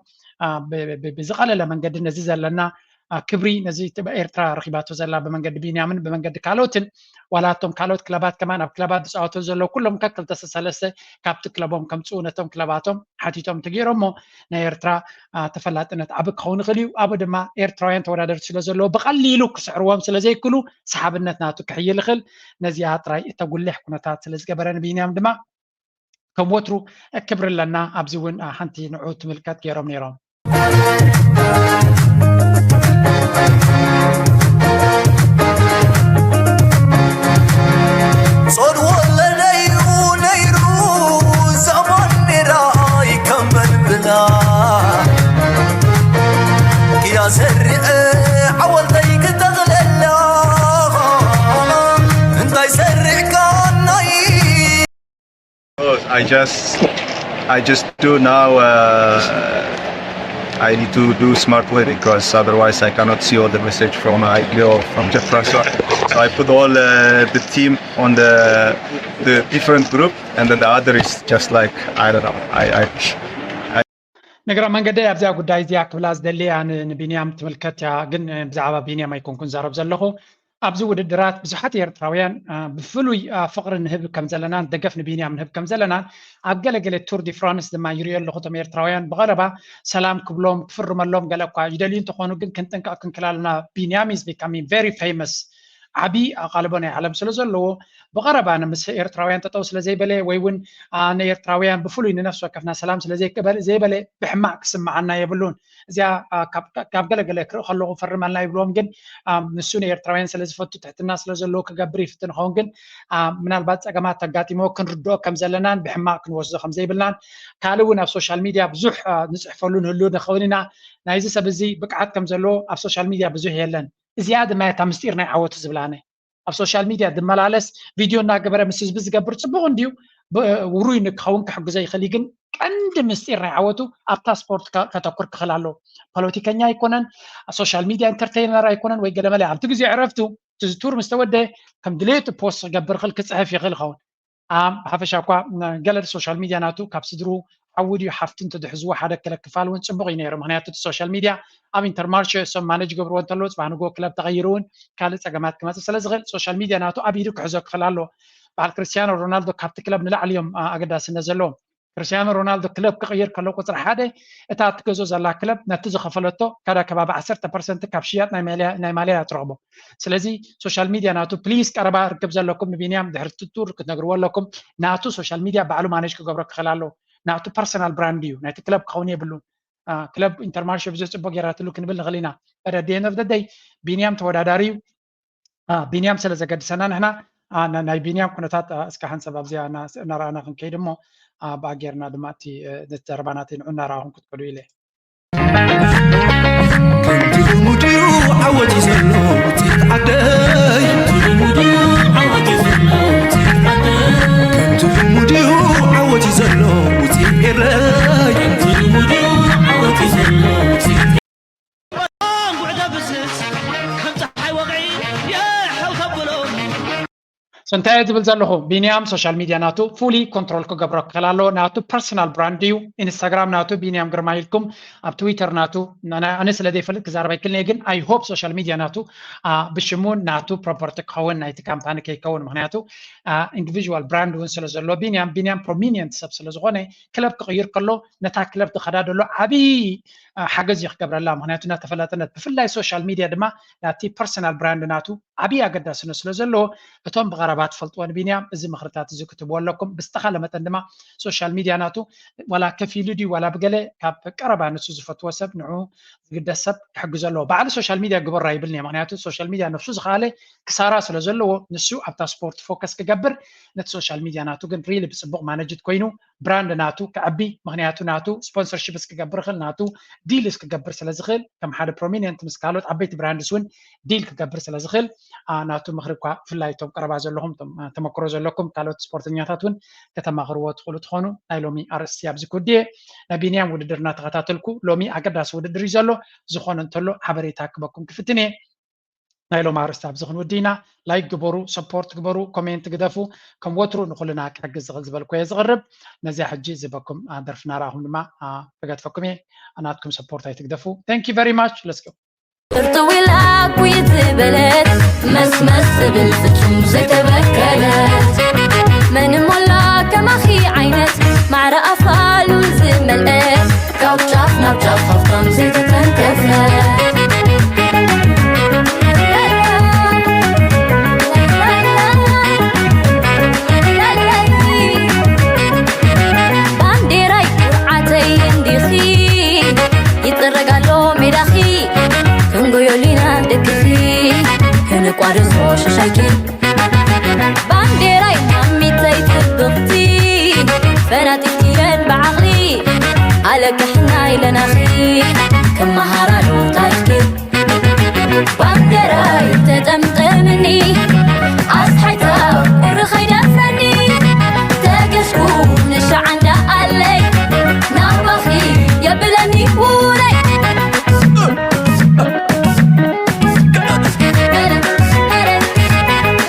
ብዝቐለለ መንገዲ ነዚ ዘለና ክብሪ ነዚ ኤርትራ ረኪባቶ ዘላ ብመንገዲ ቢንያምን ብመንገዲ ካልኦትን ዋላ እቶም ካልኦት ክለባት ከማን ኣብ ክለባት ዝፃወቱ ዘለዉ ኩሎም ከክልተ ሰለስተ ካብቲ ክለቦም ከምፅኡ ነቶም ክለባቶም ሓቲቶም እንተገይሮሞ ናይ ኤርትራ ተፈላጥነት ዓቢ ክኸውን ይኽእል እዩ። ኣብኡ ድማ ኤርትራውያን ተወዳደርቲ ስለ ዘለዉ ብቐሊሉ ክስዕርዎም ስለ ዘይክእሉ ሰሓብነት ናቱ ክሕይል ይኽእል። ነዚኣ ጥራይ እተጉልሕ ኩነታት ስለ ዝገበረ ንቢንያም ድማ ከም ወትሩ ክብሪ ኣለና። ኣብዚ እውን ሓንቲ ንዑ ትምልከት ገይሮም ነይሮም። I just, I just do now. Uh, I need to do smartly because otherwise I cannot see all the message from I P O from Jeffrey. So, so I put all uh, the team on the the different group, and then the other is just like I don't know. I, I ንግረ መንገደይ ኣብዚኣ ጉዳይ እዚኣ ክብላ ዝደሊ ኣነ ንቢንያም ትምልከት እያ፣ ግን ብዛዕባ ቢንያም ኣይኮንኩን ዛረብ ዘለኹ። ኣብዚ ውድድራት ብዙሓት ኤርትራውያን ብፍሉይ ፍቕሪ ንህብ ከም ዘለናን ደገፍ ንቢንያም ንህብ ከም ዘለናን ኣብ ገለገለ ቱር ዲ ፍራንስ ድማ ይሪኦ ኣለኹ። እቶም ኤርትራውያን ብቐረባ ሰላም ክብሎም ክፍርመሎም ገለ እኳ ይደልዩ እንተኾኑ ግን ክንጥንቀቕ ክንክል ኣለና። ቢንያም is becoming very famous። ዓቢ ኣቓልቦ ናይ ዓለም ስለ ዘለዎ ብቐረባ ንምስ ኤርትራውያን ጠጠው ስለ ዘይበለ ወይ እውን ንኤርትራውያን ብፍሉይ ንነፍሲ ወከፍና ሰላም ስለ ዘይበለ ብሕማቕ ክስምዓና የብሉን። እዚኣ ካብ ገለገለ ክርኢ ከለኹ ፈርመልና ይብልዎም፣ ግን ንሱ ንኤርትራውያን ስለ ዝፈቱ ትሕትና ስለ ዘለዎ ክገብር ይፍትን ይኸውን። ግን ምናልባት ጸገማት ተጋጢሞ ክንርድኦ ከም ዘለናን ብሕማቕ ክንወስዶ ከም ዘይብልናን ካልእ እውን ኣብ ሶሻል ሚድያ ብዙሕ ንጽሕፈሉ ንህሉ ንኸውን ኢና። ናይዚ ሰብ እዚ ብቅዓት ከም ዘለዎ ኣብ ሶሻል ሚድያ ብዙሕ የለን። እዚኣ ድማ እታ ምስጢር ናይ ዓወቱ ዝብላነ ኣብ ሶሻል ሚድያ ዝመላለስ ቪድዮ እናገበረ ምስ ህዝቢ ዝገብር ጽቡቕ እንድዩ፣ ውሩይ ንክኸውን ክሕግዞ ይኽእል እዩ። ግን ቀንዲ ምስጢር ናይ ዓወቱ ኣብታ ስፖርት ከተኩር ክኽእል ኣለዎ። ፖለቲከኛ ኣይኮነን፣ ሶሻል ሚድያ ኢንተርቴይነር ኣይኮነን ወይ ገለመለ። ኣብቲ ግዜ ዕረፍቱ እቲ ቱር ምስ ተወደ ከም ድሌቱ ፖስት ክገብር ይኽእል፣ ክጽሕፍ ይኽእል ይኸውን። ብሓፈሻ እኳ ገለ ሶሻል ሚድያ ናቱ ካብ ስድሩ ዓውድ እዩ ሓፍቲ እንተድሕዝዎ ሓደ ክለ ክፋል እውን ፅቡቕ እዩ ነይሩ። ምክንያቱ እቲ ሶሻል ሚድያ ኣብ ኢንተርማርሸ እሶም ማነጅ ገብርዎ እንተለዉ ፅባሕ ንግሆ ክለብ ተቐይሩ እውን ካልእ ፀገማት ክመፅእ ስለ ዝኽእል ሶሻል ሚድያ ናቱ ኣብ ኢዱ ክሕዞ ክኽእል ኣለዎ። በዓል ክርስቲያኖ ሮናልዶ ካብቲ ክለብ ንላዕሊ እዮም ኣገዳስነት ዘለዎም። ክርስቲያኖ ሮናልዶ ክለብ ክቕይር ከሎ ቁፅሪ ሓደ እታ ትገዞ ዘላ ክለብ ነቲ ዝኸፈለቶ ካዳ ከባቢ ዓሰርተ ፐርሰንት ካብ ሽያጥ ናይ ማልያ እያ ትረኽቦ። ስለዚ ሶሻል ሚድያ ናቱ ፕሊስ ቀረባ ርክብ ዘለኩም ንቢንያም ድሕሪ ቱር ክትነግርዎ ኣለኩም። ናቱ ሶሻል ሚድያ ባዕሉ ማነጅ ክገብሮ ክኽእል ኣለዎ። ናቱ ፐርሰናል ብራንድ እዩ፣ ናይቲ ክለብ ክኸውን የብሉን። ክለብ ኢንተርማርሸ ብዙሕ ፅቡቅ ገይራትሉ ክንብል ንኽእል ኢና። በደ ደይ ቢንያም ተወዳዳሪ እዩ። ቢንያም ስለ ዘገድሰና ንሕና ናይ ቢንያም ኩነታት እስካ ሓንሳብ ኣብዚኣ እናረኣና ክንከይድ እሞ ብኣ ጌርና ድማ እቲ ዘረባ ናተይ ንዑ እናረኣኹም ክትከዱ ኢለ። ከምቲ ልሙድ እዩ ዓወት እዩ ዘሎ ውፅኢት ዓደይ። ከምቲ ልሙድ እዩ ዓወት እዩ ዘሎ ውፅኢት ዓደይ። ከምቲ ልሙድ እዩ ዓወት እዩ ዘሎ ውፅኢት ኤረይ። ከምቲ ልሙድ እዩ ዓወት እዩ ዘሎ ውፅኢት እንታይ ዝብል ዘለኹ ቢንያም ሶሻል ሚድያ ናቱ ፉሊ ኮንትሮል ክገብሮ ክኽእል ኣለዎ። ናቱ ፐርሰናል ብራንድ እዩ። ኢንስታግራም ናቱ ቢንያም ግርማ ኢልኩም ኣብ ትዊተር ናቱ ኣነ ስለ ዘይፈልጥ ክዛረብ ኣይክልኒ፣ ግን ኣይ ሆፕ ሶሻል ሚድያ ናቱ ብሽሙ ናቱ ፕሮፐርቲ ክኸውን ናይቲ ካምፓኒ ከይከውን፣ ምክንያቱ ኢንዲቪዥዋል ብራንድ እውን ስለ ዘሎ ቢንያም ቢንያም ፕሮሚኒየንት ሰብ ስለ ዝኾነ ክለብ ክቕይር ከሎ ነታ ክለብ ዝኸዳ ዘሎ ዓብዪ ሓገዝ እዩ ክገብረላ። ምክንያቱ ናተፈላጥነት ብፍላይ ሶሻል ሚድያ ድማ ናቲ ፐርሰናል ብራንድ ናቱ ዓብዪ ኣገዳስነት ስለ ዘለዎ እቶም ብቐረባ ትፈልጥዎ ንቢንያም እዚ ምኽርታት እዚ ክትብዎ ኣለኩም። ብዝተኻለ መጠን ድማ ሶሻል ሚድያ ናቱ ዋላ ከፊሉ ድዩ ዋላ ብገለ ካብ ቀረባ ንሱ ዝፈትዎ ሰብ ንዑ ዝግደስ ሰብ ክሕግዞ ኣለዎ። ባዕሉ ሶሻል ሚድያ ግበራ ይብልኒ እየ። ምክንያቱ ሶሻል ሚድያ ነብሱ ዝኸኣለ ክሳራ ስለ ዘለዎ ንሱ ኣብታ ስፖርት ፎከስ ክገብር ነቲ ሶሻል ሚድያ ናቱ ግን ሪሊ ብፅቡቕ ማነጅት ኮይኑ ብራንድ ናቱ ክዕቢ ምክንያቱ ናቱ ስፖንሰርሽፕ ክገብር ይኽእል ናቱ ዲል ክገብር ስለ ዝኽእል ከም ሓደ ፕሮሚኒየንት ምስ ካልኦት ዓበይቲ ብራንድስ እውን ዲል ክገብር ስለ ዝኽእል ናቱ ምኽሪ እኳ ብፍላይ እቶም ቀረባ ዘለኹም ተመክሮ ዘለኩም ካልኦት ስፖርተኛታት እውን ከተማኽርዎ ትኽእሉ ትኾኑ። ናይ ሎሚ ኣርእስቲ ኣብዚ ክውድየ ናይ ቢንያም ውድድር እናተኸታተልኩ ሎሚ ኣገዳሲ ውድድር እዩ ዘሎ ዝኾነ እንተሎ ሓበሬታ ክበኩም ክፍትን እየ። ናይ ሎም ኣርእስቲ ኣብዚ ክንውዲ ኢና። ላይክ ግበሩ፣ ሰፖርት ግበሩ፣ ኮሜንት ግደፉ። ከም ወትሩ ንኩልና ክሕግዝ ዝኽእል ዝበልኩ እየ ዝቕርብ። ነዚያ ሕጂ ዝበኩም ደርፊ እናረኣኹም ድማ ክገድፈኩም እየ። ናትኩም ሰፖርት ኣይትግደፉ። Thank you very much. Let's go. እርጥዊላ ኩይት በለት መስመስ ዝብል ፍጹም ዘይተበከለት መን ሞላ ከማኺ ዓይነት ማዕረ ኣፋሉ ዝመልአት ካብ ጫፍ ናብ ጫፍ ሃብታም ዘይተተንከፈ ባንዴራይ ኩርዓተይ እንዲኺ ይጥረግ ኣሎ ሜዳኺ ክንጎዮሊና ደቅኺ ክንቋደሶ ሸሻይኪ ባንዴራይ ማሚተይ ጽብቕቲ ፈናጢትየን ብዓቕሊ ኣለቅሕና ኢለናኺ ክመሃራ